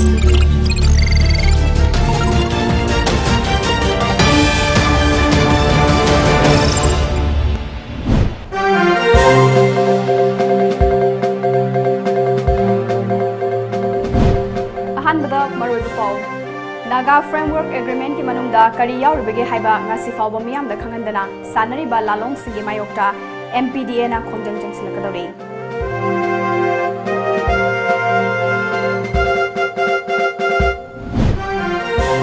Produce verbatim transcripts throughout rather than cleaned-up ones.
ꯑꯍꯥꯟꯕꯗ ꯃꯔꯨꯑꯣꯏꯕ ꯄꯥꯎ꯫ ꯅꯥꯒꯥ Framework Agreement ꯀꯤ ꯃꯅꯨꯡꯗ ꯀꯔꯤ ꯌꯥꯎꯔꯤꯕꯒꯦ ꯍꯥꯏꯕ ꯉꯁꯤ ꯐꯥꯎꯕ ꯃꯤꯌꯥꯝꯗ ꯈꯪꯍꯟꯗꯅ ꯁꯥꯟꯅꯔꯤꯕ ꯂꯥꯂꯣꯡꯁꯤꯡꯒꯤ ꯃꯥꯌꯣꯛꯇ M P D A ꯅ ꯈꯣꯡꯖꯪ ꯆꯪꯁꯤꯜꯂꯛꯀꯗꯧꯔꯤ꯫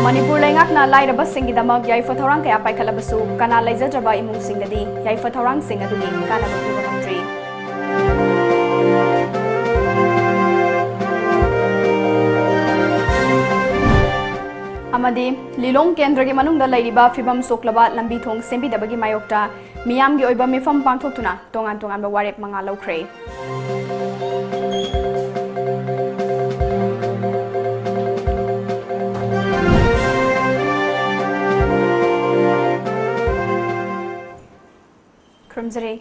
ꯃꯅꯤꯄꯨꯔ ꯂꯩꯉꯥꯛꯅ ꯂꯥꯏꯔꯕꯁꯤꯡꯒꯤꯗꯃꯛ ꯌꯥꯏꯐ ꯊꯧꯔꯥꯡ ꯀꯌꯥ ꯄꯥꯏꯈꯠꯂꯕꯁꯨ ꯀꯅꯥ ꯂꯩꯖꯗ꯭ꯔꯕ ꯏꯃꯨꯡꯁꯤꯡꯗꯗꯤ ꯌꯥꯏꯐ ꯊꯧꯔꯥꯡꯁꯤꯡ ꯑꯗꯨꯒꯤ ꯀꯥꯟꯅꯕ ꯄꯤꯕ ꯉꯝꯗ꯭ꯔꯤ꯫ ꯑꯃꯗꯤ ꯂꯤꯂꯣꯡ ꯀꯦꯟꯗ꯭ꯔꯒꯤ ꯃꯅꯨꯡꯗ ꯂꯩꯔꯤꯕ ꯐꯤꯕꯝ ꯁꯣꯛꯂꯕ ꯂꯝꯕꯤ ꯊꯣꯡ ꯁꯦꯝꯕꯤꯗꯕꯒꯤ ꯃꯥꯌꯣꯛꯇ ꯃꯤꯌꯥꯝꯒꯤ ꯑꯣꯏꯕ ꯃꯤꯐꯝ ꯄꯥꯡꯊꯣꯛꯇꯨꯅ ꯇꯣꯉꯥꯟ ꯇꯣꯉꯥꯟꯕ ꯋꯥꯔꯦꯞ ꯃꯉꯥ ꯂꯧꯈ꯭ꯔꯦ꯫ ꯈꯨꯔꯨꯝꯖꯔꯤ꯫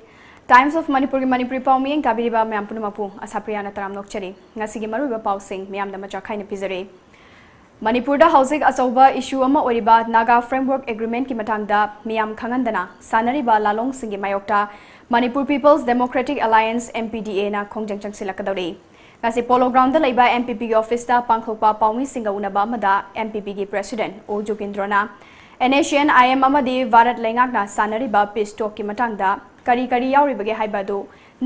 Times of Manipur ꯒꯤ ꯃꯅꯤꯄꯨꯔꯤ ꯄꯥꯎ ꯃꯤꯠꯌꯦꯡ ꯇꯥꯕꯤꯔꯤꯕ ꯃꯌꯥꯝ ꯄꯨꯝꯅꯃꯛꯄꯨ ꯑꯁꯥꯄ꯭ꯔꯤꯌꯥꯅ ꯇꯔꯥꯝꯅ ꯑꯣꯛꯆꯔꯤ꯫ ꯉꯁꯤꯒꯤ ꯃꯔꯨꯑꯣꯏꯕ ꯄꯥꯎꯁꯤꯡ ꯃꯤꯌꯥꯝꯗ ꯃꯆꯥ ꯈꯥꯏꯅ ꯄꯤꯖꯔꯤ꯫ ꯃꯅꯤꯄꯨꯔꯗ ꯍꯧꯖꯤꯛ ꯑꯆꯧꯕ issue ꯑꯃ ꯑꯣꯏꯔꯤꯕ Naga Framework Agreement ꯀꯤ ꯃꯇꯥꯡꯗ ꯃꯤꯌꯥꯝ ꯈꯪꯍꯟꯗꯅ ꯁꯥꯟꯅꯔꯤꯕ ꯂꯥꯂꯣꯡꯁꯤꯡꯒꯤ ꯃꯥꯌꯣꯛꯇ Manipur People's Democratic Alliance, M P D A ꯅ ꯈꯣꯡꯖꯪ ꯆꯪꯁꯤꯜꯂꯛꯀꯗꯧꯔꯤ꯫ ꯉꯁꯤ Polo Ground ꯗ ꯂꯩꯕ M P P ꯒꯤ office ꯇ ꯄꯥꯡꯊꯣꯛꯄ ꯄꯥꯎꯃꯤꯁꯤꯡꯒ ꯎꯅꯕ ꯑꯃꯗ M P P ꯒꯤ President O ꯖꯨꯒꯤꯟꯗ꯭ꯔꯣꯅ N A C N I M ꯑꯃꯗꯤ ꯚꯥꯔꯠ ꯂꯩꯉꯥꯛꯅ ꯁꯥꯟꯅꯔꯤꯕ peace talk ꯀꯤ ꯃꯇꯥꯡꯗ ꯀꯔꯤ ꯀꯔꯤ ꯌꯥꯎꯔꯤꯕꯒꯦ ꯍꯥꯏꯕ ꯑꯗꯨ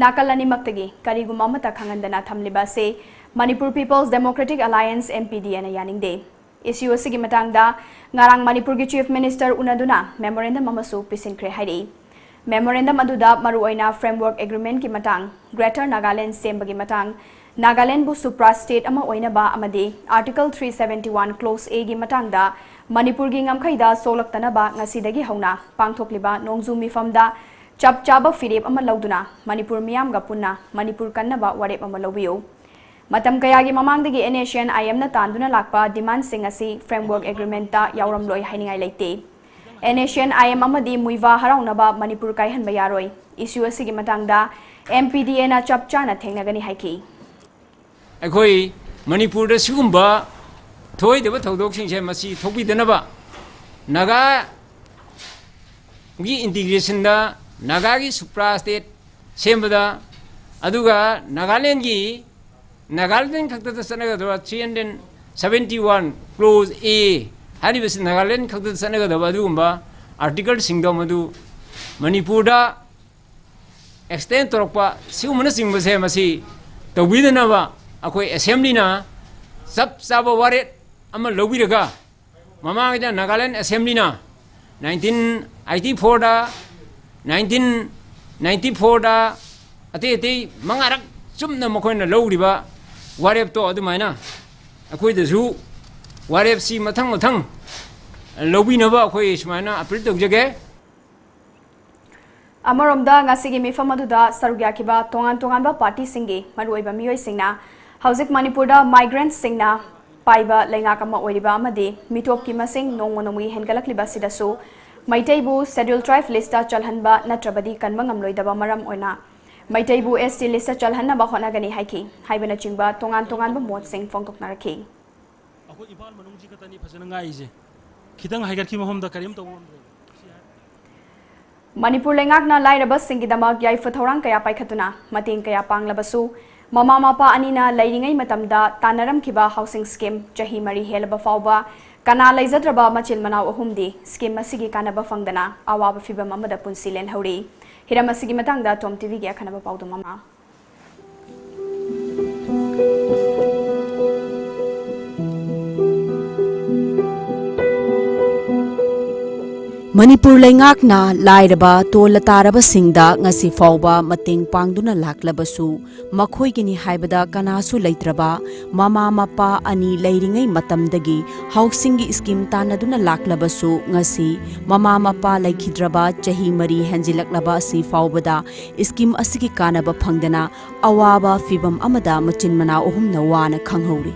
ꯅꯥꯀꯜ ꯑꯅꯤꯃꯛꯇꯒꯤ ꯀꯔꯤꯒꯨꯝꯕ ꯑꯃꯠꯇ ꯈꯪꯍꯟꯗꯅ ꯊꯝꯂꯤꯕ ꯑꯁꯤ Manipur People's Democratic Alliance, M P D A ꯅ ꯌꯥꯅꯤꯡꯗꯦ꯫ Issue ꯑꯁꯤꯒꯤ ꯃꯇꯥꯡꯗ ꯉꯔꯥꯡ ꯃꯅꯤꯄꯨꯔꯒꯤ Chief Minister ꯎꯅꯗꯨꯅ memorandum ꯑꯃꯁꯨ ꯄꯤꯁꯤꯟꯈ꯭ꯔꯦ ꯍꯥꯏꯔꯤ꯫ Memorandum ꯑꯗꯨꯗ ꯃꯔꯨꯑꯣꯏꯅ Framework Agreement ꯀꯤ ꯃꯇꯥꯡ, Greater Nagaland ꯁꯦꯝꯕꯒꯤ ꯃꯇꯥꯡ, ꯅꯥꯒꯥꯂꯦꯟꯕꯨ supra state ꯑꯃ ꯑꯣꯏꯅꯕ ꯑꯃꯗꯤ Article three seventy one Clause A ꯒꯤ ꯃꯇꯥꯡꯗ ꯃꯅꯤꯄꯨꯔꯒꯤ ꯉꯝꯈꯩꯗ ꯁꯣꯛꯂꯛꯇꯅꯕ ꯉꯁꯤꯗꯒꯤ ꯍꯧꯅ ꯄꯥꯡꯊꯣꯛꯂꯤꯕ ꯅꯣꯡꯖꯨ ꯃꯤꯐꯝꯗ ꯆꯞ ꯆꯥꯕ ꯐꯤꯔꯦꯞ ꯑꯃ ꯂꯧꯗꯨꯅ ꯃꯅꯤꯄꯨꯔ ꯃꯤꯌꯥꯝꯒ ꯄꯨꯟꯅ ꯃꯅꯤꯄꯨꯔ ꯀꯟꯅꯕ ꯋꯥꯔꯦꯞ ꯑꯃ ꯂꯧꯕꯤꯌꯨ꯫ ꯃꯇꯝ ꯀꯌꯥꯒꯤ ꯃꯃꯥꯡꯗꯒꯤ N A C N I M ꯅ ꯇꯥꯟꯗꯨꯅ ꯂꯥꯛꯄ demand ꯁꯤꯡ ꯑꯁꯤ Framework Agreement ꯇ ꯌꯥꯎꯔꯝꯂꯣꯏ ꯍꯥꯏꯅꯤꯡꯉꯥꯏ ꯂꯩꯇꯦ꯫ N A C N I M ꯑꯃꯗꯤ ꯃꯨꯏꯚꯥ ꯍꯔꯥꯎꯅꯕ ꯃꯅꯤꯄꯨꯔ ꯀꯥꯏꯍꯟꯕ ꯌꯥꯔꯣꯏ꯫ Issue ꯑꯁꯤꯒꯤ ꯃꯇꯥꯡꯗ M P D A ꯅ ꯆꯞ ꯆꯥꯅ ꯊꯦꯡꯅꯒꯅꯤ ꯍꯥꯏꯈꯤ꯫ ꯑꯩꯈꯣꯏ ꯃꯅꯤꯄꯨꯔꯗ ꯁꯤꯒꯨꯝꯕ ꯊꯣꯏꯗꯕ ꯊꯧꯗꯣꯛꯁꯤꯡꯁꯦ ꯃꯁꯤ ꯊꯣꯛꯄꯤꯗꯅꯕ, ꯅꯥꯒꯥꯒꯤ ꯏꯟꯇꯤꯒ꯭ꯔꯦꯁꯟꯗ, ꯅꯥꯒꯥꯒꯤ ꯁꯨꯄ꯭ꯔꯥ ꯁ꯭ꯇꯦꯠ ꯁꯦꯝꯕꯗ, ꯑꯗꯨꯒ ꯅꯥꯒꯥꯂꯦꯟꯒꯤ, ꯅꯥꯒꯥꯂꯦꯟ ꯈꯛꯇꯗ ꯆꯠꯅꯒꯗꯕ three hundred seventy one clause A ꯍꯥꯏꯔꯤꯕꯁꯤ ꯅꯥꯒꯥꯂꯦꯟ ꯈꯛꯇꯗ ꯆꯠꯅꯒꯗꯕ ꯑꯗꯨꯒꯨꯝꯕ ꯑꯥꯔꯇꯤꯀꯜꯁꯤꯡꯗꯣ ꯃꯗꯨ ꯃꯅꯤꯄꯨꯔꯗ ꯑꯦꯛꯁꯇꯦꯟ ꯇꯧꯔꯛꯄ ꯁꯤꯒꯨꯝꯕꯅꯆꯤꯡꯕꯁꯦ ꯃꯁꯤ ꯇꯧꯕꯤꯗꯅꯕ ꯑꯩꯈꯣꯏ ꯑꯦꯁꯦꯝꯕ꯭ꯂꯤꯅ ꯆꯞ ꯆꯥꯕ ꯋꯥꯔꯦꯞ ꯑꯃ ꯂꯧꯕꯤꯔꯒ, ꯃꯃꯥꯡꯒꯤꯗ Nagaland ꯑꯦꯁꯦꯝꯕ꯭ꯂꯤꯅ nineteen eighty fourꯗ, nineteen ninety fourꯗ, ꯑꯇꯩ ꯑꯇꯩ ꯃꯉꯥꯔꯛ ꯆꯨꯝꯅ ꯃꯈꯣꯏꯅ ꯂꯧꯔꯤꯕ ꯋꯥꯔꯦꯞꯇꯣ ꯑꯗꯨꯃꯥꯏꯅ ꯑꯩꯈꯣꯏꯗꯁꯨ ꯋꯥꯔꯦꯞꯁꯤ ꯃꯊꯪ ꯃꯊꯪ ꯂꯧꯕꯤꯅꯕ ꯑꯩꯈꯣꯏ ꯁꯨꯃꯥꯏꯅ ꯑꯄꯤꯜ ꯇꯧꯖꯒꯦ꯫ ꯑꯃꯔꯣꯝꯗ, ꯉꯁꯤꯒꯤ ꯃꯤꯐꯝ ꯑꯗꯨꯗ ꯁꯔꯨꯛ ꯌꯥꯈꯤꯕ ꯇꯣꯉꯥꯟ ꯇꯣꯉꯥꯟꯕ ꯄꯥꯔꯇꯤꯁꯤꯡꯒꯤ ꯃꯔꯨꯑꯣꯏꯕ ꯃꯤꯑꯣꯏꯁꯤꯡꯅ ꯍꯧꯖꯤꯛ ꯃꯅꯤꯄꯨꯔꯗ ꯃꯥꯏꯒ꯭ꯔꯦꯟꯠꯁꯤꯡꯅ ꯄꯥꯏꯕ ꯂꯩꯉꯥꯛ ꯑꯃ ꯑꯣꯏꯔꯤꯕ ꯑꯃꯗꯤ ꯃꯤꯇꯣꯞꯀꯤ ꯃꯁꯤꯡ ꯅꯣꯡꯃ ꯅꯣꯡꯃꯒꯤ ꯍꯦꯟꯒꯠꯂꯛꯂꯤꯕ ꯑꯁꯤꯗꯁꯨ ꯃꯩꯇꯩꯕꯨ ꯁꯦꯗ꯭ꯌꯨꯜ ꯇ꯭ꯔꯥꯏꯕ ꯂꯤꯁꯇ ꯆꯜꯍꯟꯕ ꯅꯠꯇ꯭ꯔꯕꯗꯤ ꯀꯟꯕ ꯉꯝꯂꯣꯏꯗꯕ ꯃꯔꯝ ꯑꯣꯏꯅ ꯃꯩꯇꯩꯕꯨ S T ꯂꯤꯁꯇ ꯆꯜꯍꯟꯅꯕ ꯍꯣꯠꯅꯒꯅꯤ ꯍꯥꯏꯈꯤ ꯍꯥꯏꯕꯅꯆꯤꯡꯕ ꯇꯣꯉꯥꯟ ꯇꯣꯉꯥꯟꯕ ꯃꯣꯠꯁꯤꯡ ꯐꯣꯡꯗꯣꯛꯅꯔꯛꯈꯤ꯫ ꯑꯩꯈꯣꯏ ꯏꯝꯐꯥꯜ ꯃꯅꯨꯡꯁꯤ ꯈꯛꯇꯅꯤ ꯐꯖꯅ ꯉꯥꯛꯏꯁꯦ꯫ ꯈꯤꯇꯪ ꯍꯥꯏꯒꯠꯈꯤꯕ ꯃꯐꯝꯗ ꯀꯔꯤꯝ ꯇꯧꯕ ꯉꯝꯗ꯭ꯔꯦꯕ꯫ ꯃꯅꯤꯄꯨꯔ ꯂꯩꯉꯥꯛꯅ ꯂꯥꯏꯔꯕꯁꯤꯡꯒꯤꯗꯃꯛ ꯌꯥꯏꯐ ꯊꯧꯔꯥꯡ ꯀꯌꯥ ꯄꯥꯏꯈꯠꯇꯨꯅ ꯃꯇꯦꯡ ꯀꯌꯥ ꯄꯥꯡꯂꯕꯁꯨ, ꯃꯃꯥ ꯃꯄꯥ ꯑꯅꯤꯅ ꯂꯩꯔꯤꯉꯩ ꯃꯇꯝꯗ ꯇꯥꯟꯅꯔꯝꯈꯤꯕ ꯍꯥꯎꯁꯤꯡ ꯁ꯭ꯀꯤꯝ ꯆꯍꯤ ꯃꯔꯤ ꯍꯦꯜꯂꯕ ꯐꯥꯎꯕ ꯀꯅꯥ ꯂꯩꯖꯗ꯭ꯔꯕ ꯃꯆꯤꯟ ꯃꯅꯥꯎ ꯑꯍꯨꯝꯗꯤ ꯁ꯭ꯀꯤꯝ ꯑꯁꯤꯒꯤ ꯀꯥꯟꯅꯕ ꯐꯪꯗꯅ ꯑꯋꯥꯕ ꯐꯤꯚꯝ ꯑꯃꯗ ꯄꯨꯟꯁꯤ ꯂꯦꯟꯍꯧꯔꯤ꯫ ꯍꯤꯔꯝ ꯑꯁꯤꯒꯤ ꯃꯇꯥꯡꯗ ꯇꯣꯝ ꯇꯤꯚꯤꯒꯤ ꯑꯈꯟꯅꯕ ꯄꯥꯎꯗꯝ ꯑꯃ꯫ ꯃꯅꯤꯄꯨꯔ ꯂꯩꯉꯥꯛꯅ ꯂꯥꯏꯔꯕ ꯇꯣꯜꯂ ꯇꯥꯔꯕꯁꯤꯡꯗ ꯉꯁꯤ ꯐꯥꯎꯕ ꯃꯇꯦꯡ ꯄꯥꯡꯗꯨꯅ ꯂꯥꯛꯂꯕꯁꯨ, ꯃꯈꯣꯏꯒꯤꯅꯤ ꯍꯥꯏꯕꯗ ꯀꯅꯥꯁꯨ ꯂꯩꯇ꯭ꯔꯕ ꯃꯃꯥ ꯃꯄꯥ ꯑꯅꯤ ꯂꯩꯔꯤꯉꯩ ꯃꯇꯝꯗꯒꯤ ꯍꯥꯎꯁꯤꯡꯒꯤ ꯁ꯭ꯀꯤꯝ ꯇꯥꯟꯅꯗꯨꯅ ꯂꯥꯛꯂꯕꯁꯨ, ꯉꯁꯤ ꯃꯃꯥ ꯃꯄꯥ ꯂꯩꯈꯤꯗ꯭ꯔꯕ ꯆꯍꯤ ꯃꯔꯤ ꯍꯦꯟꯖꯤꯜꯂꯛꯂꯕ ꯑꯁꯤ ꯐꯥꯎꯕꯗ ꯁ꯭ꯀꯤꯝ ꯑꯁꯤꯒꯤ ꯀꯥꯟꯅꯕ ꯐꯪꯗꯅ ꯑꯋꯥꯕ ꯐꯤꯚꯝ ꯑꯃꯗ ꯃꯆꯤꯟ ꯃꯅꯥꯎ ꯑꯍꯨꯝꯅ ꯋꯥꯅ ꯈꯪꯍꯧꯔꯤ꯫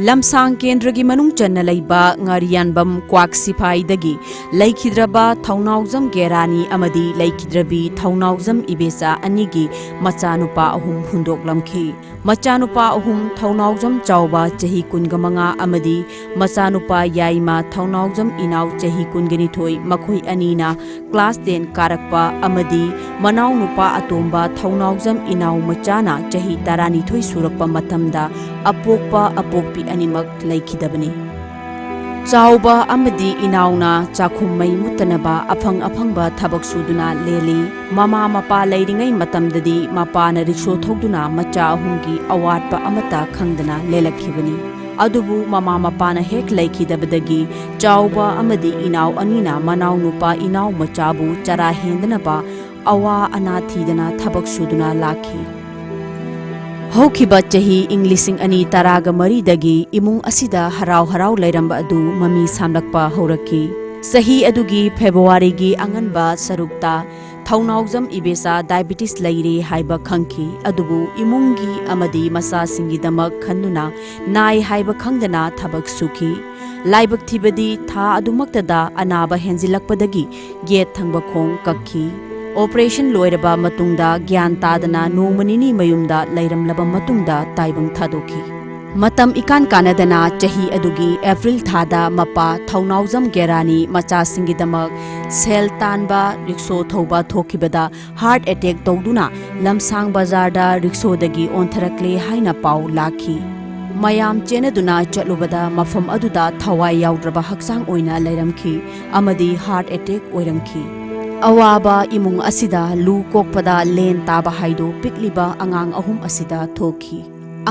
ꯂꯝꯁꯥꯡ ꯀꯦꯟꯗ꯭ꯔꯒꯤ ꯃꯅꯨꯡ ꯆꯟꯅ ꯂꯩꯕ ꯉꯥꯔꯤꯌꯥꯟꯕꯝ ꯀ꯭ꯋꯥꯛ ꯁꯤꯐꯥꯏꯗꯒꯤ ꯂꯩꯈꯤꯗ꯭ꯔꯕ ꯊꯧꯅꯥꯎꯖꯝ ꯒꯦꯔꯥꯅꯤ ꯑꯃꯗꯤ ꯂꯩꯈꯤꯗ꯭ꯔꯕꯤ ꯊꯧꯅꯥꯎꯖꯝ ꯏꯕꯦꯆꯥ ꯑꯅꯤꯒꯤ ꯃꯆꯥꯅꯨꯄꯥ ꯑꯍꯨꯝ ꯍꯨꯟꯗꯣꯛꯂꯝꯈꯤ꯫ ꯃꯆꯥꯅꯨꯄꯥ ꯑꯍꯨꯝ, ꯊꯧꯅꯥꯎꯖꯝ ꯆꯥꯎꯕ ꯆꯍꯤ ꯀꯨꯟꯒ ꯃꯉꯥ ꯑꯃꯗꯤ ꯃꯆꯥꯅꯨꯄꯥ ꯌꯥꯏꯃ ꯊꯧꯅꯥꯎꯖꯝ ꯏꯅꯥꯎ ꯆꯍꯤ ꯀꯨꯟꯒ ꯅꯤꯊꯣꯏ, ꯃꯈꯣꯏ ꯑꯅꯤꯅ class ten ꯀꯥꯔꯛꯄ ꯑꯃꯗꯤ ꯃꯅꯥꯎꯅꯨꯄꯥ ꯑꯇꯣꯝꯕ ꯊꯧꯅꯥꯎꯖꯝ ꯏꯅꯥꯎ ꯃꯆꯥꯅ ꯆꯍꯤ ꯇꯔꯥꯅꯤꯊꯣꯏ ꯁꯨꯔꯛꯄ ꯃꯇꯝꯗ ꯑꯄꯣꯛꯄ ꯑꯄꯣꯛꯄꯤ ꯑꯅꯤꯃꯛ ꯂꯩꯈꯤꯗꯕꯅꯤ꯫ ꯆꯥꯎꯕ ꯑꯃꯗꯤ ꯏꯅꯥꯎꯅ ꯆꯥꯛꯈꯨꯝ ꯃꯩ ꯃꯨꯠꯇꯅꯕ ꯑꯐꯪ ꯑꯐꯪꯕ ꯊꯕꯛ ꯁꯨꯗꯨꯅ ꯂꯦꯜꯂꯤ꯫ ꯃꯃꯥ ꯃꯄꯥ ꯂꯩꯔꯤꯉꯩ ꯃꯇꯝꯗꯗꯤ ꯃꯄꯥꯅ ꯔꯤꯛꯁꯣ ꯊꯧꯗꯨꯅ ꯃꯆꯥ ꯑꯍꯨꯝꯒꯤ ꯑꯋꯥꯠꯄ ꯑꯃꯠꯇ ꯈꯪꯗꯅ ꯂꯦꯜꯂꯛꯈꯤꯕꯅꯤ꯫ ꯑꯗꯨꯕꯨ ꯃꯃꯥ ꯃꯄꯥꯅ ꯍꯦꯛ ꯂꯩꯈꯤꯗꯕꯗꯒꯤ ꯆꯥꯎꯕ ꯑꯃꯗꯤ ꯏꯅꯥꯎ ꯑꯅꯤꯅ ꯃꯅꯥꯎꯅꯨꯄꯥ ꯏꯅꯥꯎ ꯃꯆꯥꯕꯨ ꯆꯔꯥ ꯍꯦꯟꯗꯅꯕ ꯑꯋꯥ ꯑꯅꯥ ꯊꯤꯗꯅ ꯊꯕꯛ ꯁꯨꯗꯨꯅ ꯂꯥꯛꯈꯤ꯫ ꯍꯧꯈꯤꯕ ꯆꯍꯤ ꯏꯪ ꯂꯤꯁꯤꯡ ꯑꯅꯤ ꯇꯔꯥꯒ ꯃꯔꯤꯗꯒꯤ ꯏꯃꯨꯡ ꯑꯁꯤꯗ ꯍꯔꯥꯎ ꯍꯔꯥꯎ ꯂꯩꯔꯝꯕ ꯑꯗꯨ ꯃꯃꯤ ꯁꯥꯝꯂꯛꯄ ꯍꯧꯔꯛꯈꯤ꯫ ꯆꯍꯤ ꯑꯗꯨꯒꯤ ꯐꯦꯕ꯭ꯔꯨꯋꯥꯔꯤꯒꯤ ꯑꯉꯟꯕ ꯁꯔꯨꯛꯇ ꯊꯧꯅꯥꯎꯖꯝ ꯏꯕꯦꯆꯥ diabetes ꯂꯩꯔꯦ ꯍꯥꯏꯕ ꯈꯪꯈꯤ꯫ ꯑꯗꯨꯕꯨ ꯏꯃꯨꯡꯒꯤ ꯑꯃꯗꯤ ꯃꯆꯥꯁꯤꯡꯒꯤꯗꯃꯛ ꯈꯟꯗꯨꯅ ꯅꯥꯏ ꯍꯥꯏꯕ ꯈꯪꯗꯅ ꯊꯕꯛ ꯁꯨꯈꯤ꯫ ꯂꯥꯏꯕꯛ ꯊꯤꯕꯗꯤ ꯊꯥ ꯑꯗꯨꯃꯛꯇꯗ ꯑꯅꯥꯕ ꯍꯦꯟꯖꯤꯜꯂꯛꯄꯗꯒꯤ ꯌꯦꯠ ꯊꯪꯕ ꯈꯣꯡ ꯀꯛꯈꯤ꯫ Operation ꯂꯣꯏꯔꯕ ꯃꯇꯨꯡꯗ ꯒ꯭ꯌꯥꯟ ꯇꯥꯗꯅ ꯅꯣꯡꯃ ꯅꯤꯅꯤ ꯃꯌꯨꯝꯗ ꯂꯩꯔꯝꯂꯕ ꯃꯇꯨꯡꯗ ꯇꯥꯏꯕꯪ ꯊꯥꯗꯣꯛꯈꯤ꯫ ꯃꯇꯝ ꯏꯀꯥꯟ ꯀꯥꯟꯅꯗꯅ ꯆꯍꯤ ꯑꯗꯨꯒꯤ ꯑꯦꯄ꯭ꯔꯤꯜ ꯊꯥꯗ ꯃꯄꯥ ꯊꯧꯅꯥꯎꯖꯝ ꯒꯦꯔꯥꯅꯤ ꯃꯆꯥꯁꯤꯡꯒꯤꯗꯃꯛ ꯁꯦꯜ ꯇꯥꯟꯕ ꯔꯤꯛꯁꯣ ꯊꯧꯕ ꯊꯣꯛꯈꯤꯕꯗ heart attack ꯇꯧꯗꯨꯅ ꯂꯝꯁꯥꯡ ꯕꯖꯥꯔꯗ ꯔꯤꯛꯁꯣꯗꯒꯤ ꯑꯣꯟꯊꯔꯛꯂꯦ ꯍꯥꯏꯅ ꯄꯥꯎ ꯂꯥꯛꯈꯤ꯫ ꯃꯌꯥꯝ ꯆꯦꯟꯅꯗꯨꯅ ꯆꯠꯂꯨꯕꯗ ꯃꯐꯝ ꯑꯗꯨꯗ ꯊꯋꯥꯏ ꯌꯥꯎꯗ꯭ꯔꯕ ꯍꯛꯆꯥꯡ ꯑꯣꯏꯅ ꯂꯩꯔꯝꯈꯤ ꯑꯃꯗꯤ heart attack ꯑꯣꯏꯔꯝꯈꯤ꯫ ꯑꯋꯥꯕ ꯏꯃꯨꯡ ꯑꯁꯤꯗ ꯂꯨ ꯀꯣꯛꯄꯗ ꯂꯦꯟ ꯇꯥꯕ ꯍꯥꯏꯗꯨ ꯄꯤꯛꯂꯤꯕ ꯑꯉꯥꯡ ꯑꯍꯨꯝ ꯑꯁꯤꯗ ꯊꯣꯛꯈꯤ꯫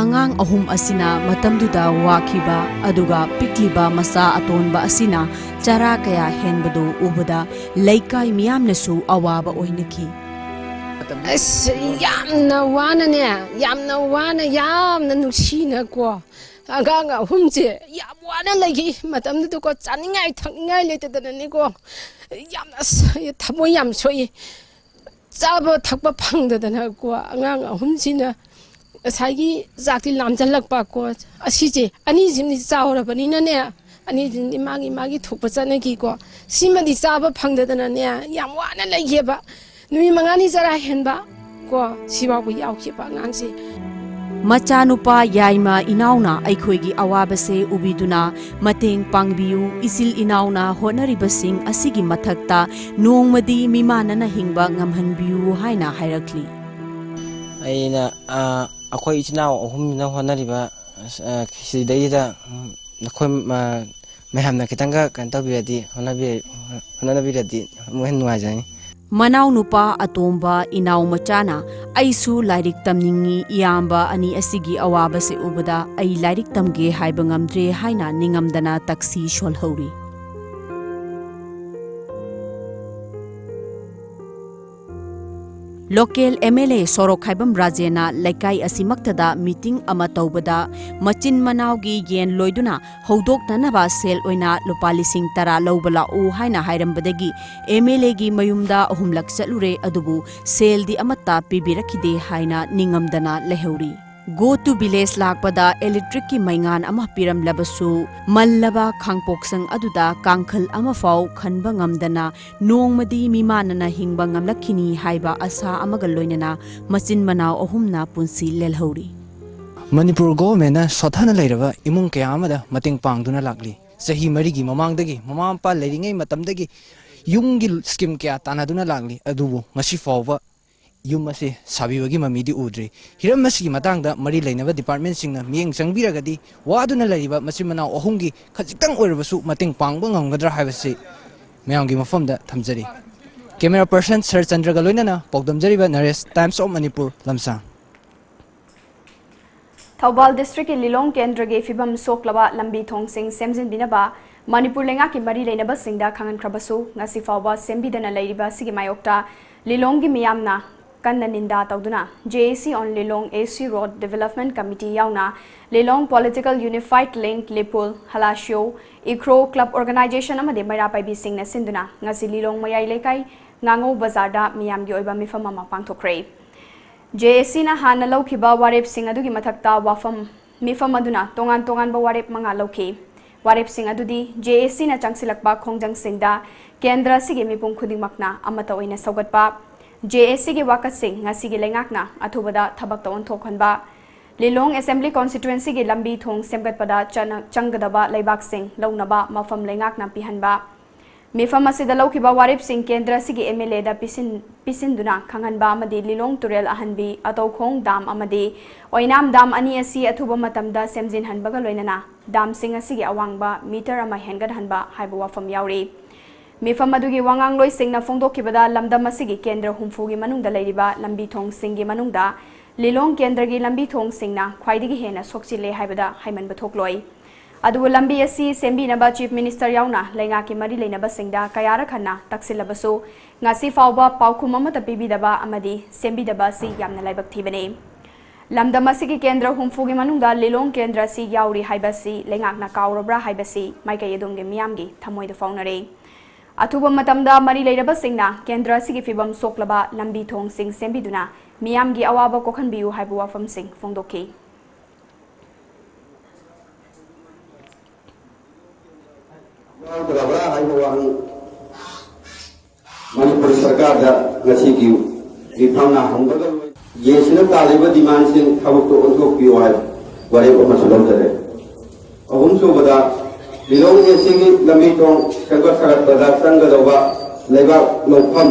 ꯑꯉꯥꯡ ꯑꯍꯨꯝ ꯑꯁꯤꯅ ꯃꯇꯝꯗꯨꯗ ꯋꯥꯈꯤꯕ ꯑꯗꯨꯒ ꯄꯤꯛꯂꯤꯕ ꯃꯆꯥ ꯑꯇꯣꯟꯕ ꯑꯁꯤꯅ ꯆꯔꯥ ꯀꯌꯥ ꯍꯦꯟꯕꯗꯨ ꯎꯕꯗ ꯂꯩꯀꯥꯏ ꯃꯤꯌꯥꯝꯅꯁꯨ ꯑꯋꯥꯕ ꯑꯣꯏꯅꯈꯤ꯫ ꯑꯁ, ꯌꯥꯝꯅ ꯋꯥꯅꯅꯦ, ꯌꯥꯝꯅ ꯋꯥꯅ, ꯌꯥꯝꯅ ꯅꯨꯡꯁꯤꯅꯀꯣ, ꯑꯉꯥꯡ ꯑꯍꯨꯝꯁꯦ ꯌꯥꯝ ꯋꯥꯅ ꯂꯩꯈꯤ꯫ ꯃꯇꯝꯗꯨꯗꯀꯣ, ꯆꯥꯅꯤꯡꯉꯥꯏ ꯊꯛꯅꯤꯡꯉꯥꯏ ꯂꯩꯇꯗꯅꯅꯦꯀꯣ, ꯌꯥꯝꯅ ꯑꯁ, ꯊꯃꯣꯏ ꯌꯥꯝ ꯁꯣꯛꯏ꯫ ꯆꯥꯕ ꯊꯛꯄ ꯐꯪꯗꯗꯅꯀꯣ, ꯑꯉꯥꯡ ꯑꯍꯨꯝꯁꯤꯅ ꯉꯁꯥꯏꯒꯤ ꯆꯥꯛꯇꯤ ꯂꯥꯝꯖꯜꯂꯛꯄ ꯀꯣ, ꯑꯁꯤꯁꯦ ꯑꯅꯤꯁꯤꯃꯗꯤ ꯆꯥꯎꯔꯕꯅꯤꯅꯅꯦ, ꯑꯅꯤꯁꯤꯃꯗꯤ ꯃꯥꯒꯤ ꯃꯥꯒꯤ ꯊꯣꯛꯄ ꯆꯠꯅꯈꯤꯀꯣ꯫ ꯁꯤꯃꯗꯤ ꯆꯥꯕ ꯐꯪꯗꯗꯅꯅꯦ, ꯌꯥꯝ ꯋꯥꯅ ꯂꯩꯒꯦꯕ꯫ ꯅꯨꯃꯤꯠ ꯃꯉꯥꯅꯤ ꯆꯔꯥ ꯍꯦꯟꯕ ꯀꯣ, ꯁꯤꯐꯥꯎꯕ ꯌꯥꯎꯈꯤꯕ ꯑꯉꯥꯡꯁꯦ꯫ ꯃꯆꯥꯅꯨꯄꯥ ꯌꯥꯏꯃ ꯏꯅꯥꯎꯅ ꯑꯩꯈꯣꯏꯒꯤ ꯑꯋꯥꯕꯁꯦ ꯎꯕꯤꯗꯨꯅ ꯃꯇꯦꯡ ꯄꯥꯡꯕꯤꯌꯨ, ꯏꯆꯤꯜ ꯏꯅꯥꯎꯅ ꯍꯣꯠꯅꯔꯤꯕꯁꯤꯡ ꯑꯁꯤꯒꯤ ꯃꯊꯛꯇ ꯅꯣꯡꯃꯗꯤ ꯃꯤꯃꯥꯟꯅꯅ ꯍꯤꯡꯕ ꯉꯝꯍꯟꯕꯤꯌꯨ ꯍꯥꯏꯅ ꯍꯥꯏꯔꯛꯂꯤ꯫ ꯑꯩꯅ ꯑ, ꯑꯩꯈꯣꯏ ꯏꯆꯤꯜ ꯏꯅꯥꯎ ꯑꯍꯨꯝꯁꯤꯅ ꯍꯣꯠꯅꯔꯤꯕ ꯑ, ꯁꯤꯗꯩꯗ ꯎꯝ, ꯅꯈꯣꯏ ꯑ, ꯃꯌꯥꯝꯅ ꯈꯤꯇꯪꯒ ꯀꯩꯅꯣ ꯇꯧꯕꯤꯔꯗꯤ, ꯍꯣꯠꯅꯕꯤ- ꯍꯣꯠꯅꯕꯤꯔꯗꯤ ꯑꯃꯨꯛ ꯍꯦꯟꯅ ꯅꯨꯡꯉꯥꯏꯖꯅꯤ꯫ ꯃꯅꯥꯎꯅꯨꯄꯥ ꯑꯇꯣꯝꯕ ꯏꯅꯥꯎ ꯃꯆꯥꯅ "ꯑꯩꯁꯨ ꯂꯥꯏꯔꯤꯛ ꯇꯝꯅꯤꯡꯏ, ꯏꯌꯥꯝꯕ ꯑꯅꯤ ꯑꯁꯤꯒꯤ ꯑꯋꯥꯕꯁꯦ ꯎꯕꯗ ꯑꯩ ꯂꯥꯏꯔꯤꯛ ꯇꯝꯒꯦ ꯍꯥꯏꯕ ꯉꯝꯗ꯭ꯔꯦ" ꯍꯥꯏꯅ ꯅꯤꯡꯉꯝꯗꯅ ꯇꯛꯁꯤ ꯁꯣꯜꯍꯧꯔꯤ꯫ ꯂꯣꯀꯦꯜ ꯑꯦꯝ ꯑꯦꯜ ꯑꯦ ꯁꯣꯔꯣꯛꯈꯥꯏꯕꯝ ꯔꯥꯖꯦꯅ ꯂꯩꯀꯥꯏ ꯑꯁꯤꯃꯛꯇꯗ ꯃꯤꯇꯤꯡ ꯑꯃ ꯇꯧꯕꯗ ꯃꯆꯤꯟ ꯃꯅꯥꯎꯒꯤ ꯌꯦꯟ ꯂꯣꯏꯗꯨꯅ ꯍꯧꯗꯣꯛꯅꯅꯕ ꯁꯦꯜ ꯑꯣꯏꯅ ꯂꯨꯄꯥ ꯂꯤꯁꯤꯡ ꯇꯔꯥ ꯂꯧꯕ ꯂꯥꯛꯎ ꯍꯥꯏꯅ ꯍꯥꯏꯔꯝꯕꯗꯒꯤ ꯑꯦꯝ ꯑꯦꯜ ꯑꯦꯒꯤ ꯃꯌꯨꯝꯗ ꯑꯍꯨꯝꯂꯛ ꯆꯠꯂꯨꯔꯦ, ꯑꯗꯨꯕꯨ ꯁꯦꯜꯗꯤ ꯑꯃꯠꯇ ꯄꯤꯕꯤꯔꯛꯈꯤꯗꯦ ꯍꯥꯏꯅ ꯅꯤꯡꯉꯝꯗꯅ ꯂꯩꯍꯧꯔꯤ꯫ Go to village ꯂꯥꯛꯄꯗ electricꯀꯤ ꯃꯩꯉꯥꯟ ꯑꯃ ꯄꯤꯔꯝꯂꯕꯁꯨ ꯃꯜꯂꯕ ꯈꯥꯡꯄꯣꯛꯁꯪ ꯑꯗꯨꯗ ꯀꯥꯡꯈꯜ ꯑꯃꯐꯥꯎ ꯈꯟꯕ ꯉꯝꯗꯅ ꯅꯣꯡꯃꯗꯤ ꯃꯤꯃꯥꯟꯅꯅ ꯍꯤꯡꯕ ꯉꯝꯂꯛꯈꯤꯅꯤ ꯍꯥꯏꯕ ꯑꯁꯥ ꯑꯃꯒ ꯂꯣꯏꯅꯅ ꯃꯆꯤꯟ ꯃꯅꯥꯎ ꯑꯍꯨꯝꯅ ꯄꯨꯟꯁꯤ ꯂꯦꯜꯍꯧꯔꯤ꯫ ꯃꯅꯤꯄꯨꯔ ꯒꯣꯚꯔꯟꯃꯦꯟꯠꯅ ꯁꯣꯠꯊꯅ ꯂꯩꯔꯕ ꯏꯃꯨꯡ ꯀꯌꯥ ꯑꯃꯗ ꯃꯇꯦꯡ ꯄꯥꯡꯗꯨꯅ ꯂꯥꯛꯂꯤ꯫ ꯆꯍꯤ ꯃꯔꯤꯒꯤ ꯃꯃꯥꯡꯗꯒꯤ ꯃꯃꯥ ꯃꯄꯥ ꯂꯩꯔꯤꯉꯩ ꯃꯇꯝꯗꯒꯤ ꯌꯨꯝꯒꯤ ꯁ꯭ꯀꯤꯝ ꯀꯌꯥ ꯇꯥꯟꯅꯗꯨꯅ ꯂꯥꯛꯂꯤ, ꯑꯗꯨꯕꯨ ꯉꯁꯤ ꯐꯥꯎꯕ ꯌꯨꯝ ꯑꯁꯤ ꯁꯥꯕꯤꯕꯒꯤ ꯃꯃꯤꯗꯤ ꯎꯗ꯭ꯔꯤ꯫ ꯍꯤꯔꯝ ꯑꯁꯤꯒꯤ ꯃꯇꯥꯡꯗ ꯃꯔꯤ ꯂꯩꯅꯕ ꯗꯤꯄꯥꯔꯠꯃꯦꯟꯠꯁꯤꯡꯅ ꯃꯤꯠꯌꯦꯡ ꯆꯪꯕꯤꯔꯒꯗꯤ ꯋꯥꯗꯨꯅ ꯂꯩꯔꯤꯕ ꯃꯆꯤꯟ ꯃꯅꯥꯎ ꯑꯍꯨꯝꯒꯤ ꯈꯖꯤꯛꯇꯪ ꯑꯣꯏꯔꯕꯁꯨ ꯃꯇꯦꯡ ꯄꯥꯡꯕ ꯉꯝꯒꯗ꯭ꯔꯥ ꯍꯥꯏꯕꯁꯤ ꯃꯌꯥꯝꯒꯤ ꯃꯐꯝꯗ ꯊꯝꯖꯔꯤ꯫ Camera person ꯁꯔꯆꯟꯗ꯭ꯔꯒ ꯂꯣꯏꯅꯅ ꯄꯥꯎꯗꯝꯖꯔꯤꯕ ꯅꯔꯦꯁ, Times of Manipur, ꯂꯝꯁꯥꯡ꯫ ꯊꯧꯕꯥꯜ ꯗꯤꯁꯇ꯭ꯔꯤꯛꯀꯤ ꯂꯤꯂꯣꯡ ꯀꯦꯟꯗ꯭ꯔꯒꯤ ꯐꯤꯕꯝ ꯁꯣꯛꯂꯕ ꯂꯝꯕꯤ ꯊꯣꯡꯁꯤꯡ ꯁꯦꯝꯖꯤꯟꯕꯤꯅꯕ ꯃꯅꯤꯄꯨꯔ ꯂꯩꯉꯥꯛꯀꯤ ꯃꯔꯤ ꯂꯩꯅꯕꯁꯤꯡꯗ ꯈꯪꯍꯟꯈ꯭ꯔꯕꯁꯨ, ꯉꯁꯤ ꯐꯥꯎꯕ ꯁꯦꯝꯕꯤꯗꯅ ꯂꯩꯔꯤꯕ ꯑꯁꯤꯒꯤ ꯃꯥꯌꯣꯛꯇ ꯂꯤꯂꯣꯡꯒꯤ ꯃꯤꯌꯥꯝꯅ ꯀꯟꯅ ꯅꯤꯟꯗꯥ ꯇꯧꯗꯨꯅ, J A C on Lilong, A C Road Development Committee ꯌꯥꯎꯅ ꯂꯤꯂꯣꯡ Political Unified Link, ꯂꯤꯄꯨꯜ, ꯍꯂꯥꯁꯤꯌꯣ, ꯏꯈ꯭ꯔꯣ, club organisation ꯑꯃꯗꯤ ꯃꯩꯔꯥ ꯄꯥꯏꯕꯤꯁꯤꯡꯅ ꯁꯤꯟꯗꯨꯅ ꯉꯁꯤ ꯂꯤꯂꯣꯡ ꯃꯌꯥꯏ ꯂꯩꯀꯥꯏ ꯉꯥꯉꯧ ꯕꯖꯥꯔꯗ ꯃꯤꯌꯥꯝꯒꯤ ꯑꯣꯏꯕ ꯃꯤꯐꯝ ꯑꯃ ꯄꯥꯡꯊꯣꯛꯈ꯭ꯔꯦ꯫ ꯖꯦ ꯑꯦ ꯁꯤꯅ ꯍꯥꯟꯅ ꯂꯧꯈꯤꯕ ꯋꯥꯔꯦꯞꯁꯤꯡ ꯑꯗꯨꯒꯤ ꯃꯊꯛꯇ ꯋꯥꯐꯝ, ꯃꯤꯐꯝ ꯑꯗꯨꯅ ꯇꯣꯉꯥꯟ ꯇꯣꯉꯥꯟꯕ ꯋꯥꯔꯦꯞ ꯃꯉꯥ ꯂꯧꯈꯤ꯫ ꯋꯥꯔꯦꯞꯁꯤꯡ ꯑꯗꯨꯗꯤ ꯖꯦ ꯑꯦ ꯁꯤꯅ ꯆꯪꯁꯤꯜꯂꯛꯄ ꯈꯣꯡꯖꯪꯁꯤꯡꯗ ꯀꯦꯟꯗ꯭ꯔ ꯑꯁꯤꯒꯤ ꯃꯤꯄꯨꯝ ꯈꯨꯗꯤꯡꯃꯛꯅ ꯑꯃꯠꯇ ꯑꯣꯏꯅ ꯁꯧꯒꯠꯄ, ꯖꯦ ꯑꯦ ꯁꯤꯒꯤ ꯋꯥꯀꯠꯁꯤꯡ ꯉꯁꯤꯒꯤ ꯂꯩꯉꯥꯛꯅ ꯑꯊꯨꯕꯗ ꯊꯕꯛꯇ ꯑꯣꯟꯊꯣꯛꯍꯟꯕ, ꯂꯤꯂꯣꯡ ꯑꯦꯁꯦꯝꯕ꯭ꯂꯤ ꯀꯣꯟꯁꯇꯤꯇ꯭ꯋꯦꯟꯁꯤꯒꯤ ꯂꯝꯕꯤ ꯊꯣꯡ ꯁꯦꯝꯒꯠꯄꯗ ꯆꯅ-, ꯆꯪꯒꯗꯕ ꯂꯩꯕꯥꯛꯁꯤꯡ ꯂꯧꯅꯕ ꯃꯐꯝ ꯂꯩꯉꯥꯛꯅ ꯄꯤꯍꯟꯕ, ꯃꯤꯐꯝ ꯑꯁꯤꯗ ꯂꯧꯈꯤꯕ ꯋꯥꯔꯦꯞꯁꯤꯡ ꯀꯦꯟꯗ꯭ꯔ ꯑꯁꯤꯒꯤ ꯑꯦꯝ ꯑꯦꯜ ꯑꯦꯗ ꯄꯤꯁꯤꯟ-, ꯄꯤꯁꯤꯟꯗꯨꯅ ꯈꯪꯍꯟꯕ ꯑꯃꯗꯤ ꯂꯤꯂꯣꯡ ꯇꯨꯔꯦꯜ ꯑꯍꯟꯕꯤ, ꯑꯇꯧꯈꯣꯡ ꯗꯥꯝ ꯑꯃꯗꯤ ꯑꯣꯏꯅꯥꯝ ꯗꯥꯝ ꯑꯅꯤ ꯑꯁꯤ ꯑꯊꯨꯕ ꯃꯇꯝꯗ ꯁꯦꯝꯖꯤꯟꯍꯟꯕꯒ ꯂꯣꯏꯅꯅ ꯗꯥꯝꯁꯤꯡ ꯑꯁꯤꯒꯤ ꯑꯋꯥꯡꯕ ꯃꯤꯇꯔ ꯑꯃ ꯍꯦꯟꯒꯠꯍꯟꯕ ꯍꯥꯏꯕ ꯋꯥꯐꯝ ꯌꯥꯎꯔꯤ꯫ ꯃꯤꯐꯝ ꯑꯗꯨꯒꯤ ꯋꯥꯉꯥꯡꯂꯣꯏꯁꯤꯡꯅ ꯐꯣꯡꯗꯣꯛꯈꯤꯕꯗ, ꯂꯝꯗꯝ ꯑꯁꯤꯒꯤ ꯀꯦꯟꯗ꯭ꯔ ꯍꯨꯝꯐꯨꯒꯤ ꯃꯅꯨꯡꯗ ꯂꯩꯔꯤꯕ ꯂꯝꯕꯤ ꯊꯣꯡꯁꯤꯡꯒꯤ ꯃꯅꯨꯡꯗ ꯂꯤꯂꯣꯡ ꯀꯦꯟꯗ꯭ꯔꯒꯤ ꯂꯝꯕꯤ ꯊꯣꯡꯁꯤꯡꯅ ꯈ꯭ꯋꯥꯏꯗꯒꯤ ꯍꯦꯟꯅ ꯁꯣꯛꯆꯤꯜꯂꯦ ꯍꯥꯏꯕꯗ ꯍꯥꯏꯃꯟꯕ ꯊꯣꯛꯂꯣꯏ꯫ ꯑꯗꯨꯕꯨ ꯂꯝꯕꯤ ꯑꯁꯤ ꯁꯦꯝꯕꯤꯅꯕ Chief Minister ꯌꯥꯎꯅ ꯂꯩꯉꯥꯛꯀꯤ ꯃꯔꯤ ꯂꯩꯅꯕꯁꯤꯡꯗ ꯀꯌꯥꯔꯛ ꯍꯟꯅ ꯇꯛꯁꯤꯜꯂꯕꯁꯨ, ꯉꯁꯤ ꯐꯥꯎꯕ ꯄꯥꯎꯈꯨꯝ ꯑꯃꯠꯇ ꯄꯤꯕꯤꯗꯕ ꯑꯃꯗꯤ ꯁꯦꯝꯕꯤꯗꯕ ꯑꯁꯤ ꯌꯥꯝꯅ ꯂꯥꯏꯕꯛ ꯊꯤꯕꯅꯤ꯫ ꯂꯝꯗꯝ ꯑꯁꯤꯒꯤ ꯀꯦꯟꯗ꯭ꯔ ꯍꯨꯝꯐꯨꯒꯤ ꯃꯅꯨꯡꯗ ꯂꯤꯂꯣꯡ ꯀꯦꯟꯗ꯭ꯔ ꯑꯁꯤ ꯌꯥꯎꯔꯤ ꯍꯥꯏꯕꯁꯤ ꯂꯩꯉꯥꯛꯅ ꯀꯥꯎꯔꯕ꯭ꯔꯥ ꯍꯥꯏꯕꯁꯤ ꯃꯥꯏꯀꯩ ꯑꯗꯣꯝꯒꯤ ꯃꯤꯌꯥꯝꯒꯤ ꯊꯃꯣꯏꯗ ꯐꯥꯎꯅꯔꯦ꯫ ꯑꯊꯨꯕ ꯃꯇꯝꯗ ꯃꯔꯤ ꯂꯩꯔꯕꯁꯤꯡꯅ ꯀꯦꯟꯗ꯭ꯔ ꯑꯁꯤꯒꯤ ꯐꯤꯕꯝ ꯁꯣꯛꯂꯕ ꯂꯝꯕꯤ ꯊꯣꯡꯁꯤꯡ ꯁꯦꯝꯕꯤꯗꯨꯅ ꯃꯤꯌꯥꯝꯒꯤ ꯑꯋꯥꯕ ꯀꯣꯛꯍꯟꯕꯤꯌꯨ ꯍꯥꯏꯕ ꯋꯥꯐꯝꯁꯤꯡ ꯐꯣꯡꯗꯣꯛꯈꯤ꯫ ꯌꯥꯎꯗ꯭ꯔꯕ꯭ꯔꯥ ꯍꯥꯏꯕ ꯋꯥꯍꯪ ꯃꯅꯤꯄꯨꯔ ꯁꯔꯀꯥꯔꯗ ꯉꯁꯤꯒꯤ ꯃꯤꯐꯝꯅ ꯍꯪꯕꯒ ꯂꯣꯏ-, ꯖꯦ ꯑꯦ ꯁꯤꯅ ꯇꯥꯜꯂꯤꯕ ꯗꯤꯃꯥꯟꯁꯤꯡ ꯊꯕꯛꯇ ꯑꯣꯟꯊꯣꯛꯄꯤꯌꯨ ꯍꯥꯏꯕ ꯋꯥꯔꯦꯞ ꯑꯃꯁꯨ ꯂꯧꯖꯔꯦ꯫ ꯑꯍꯨꯝꯁꯨꯕꯗ, ꯂꯤꯂꯣꯡ ꯖꯦ ꯑꯦ ꯁꯤꯒꯤ ꯂꯝꯕꯤ ꯊꯣꯡ ꯁꯦꯝꯒꯠ ꯁꯥꯒꯠꯄꯗ ꯆꯪꯒꯗꯧꯕ ꯂꯩꯕꯥꯛ ꯂꯧꯐꯝ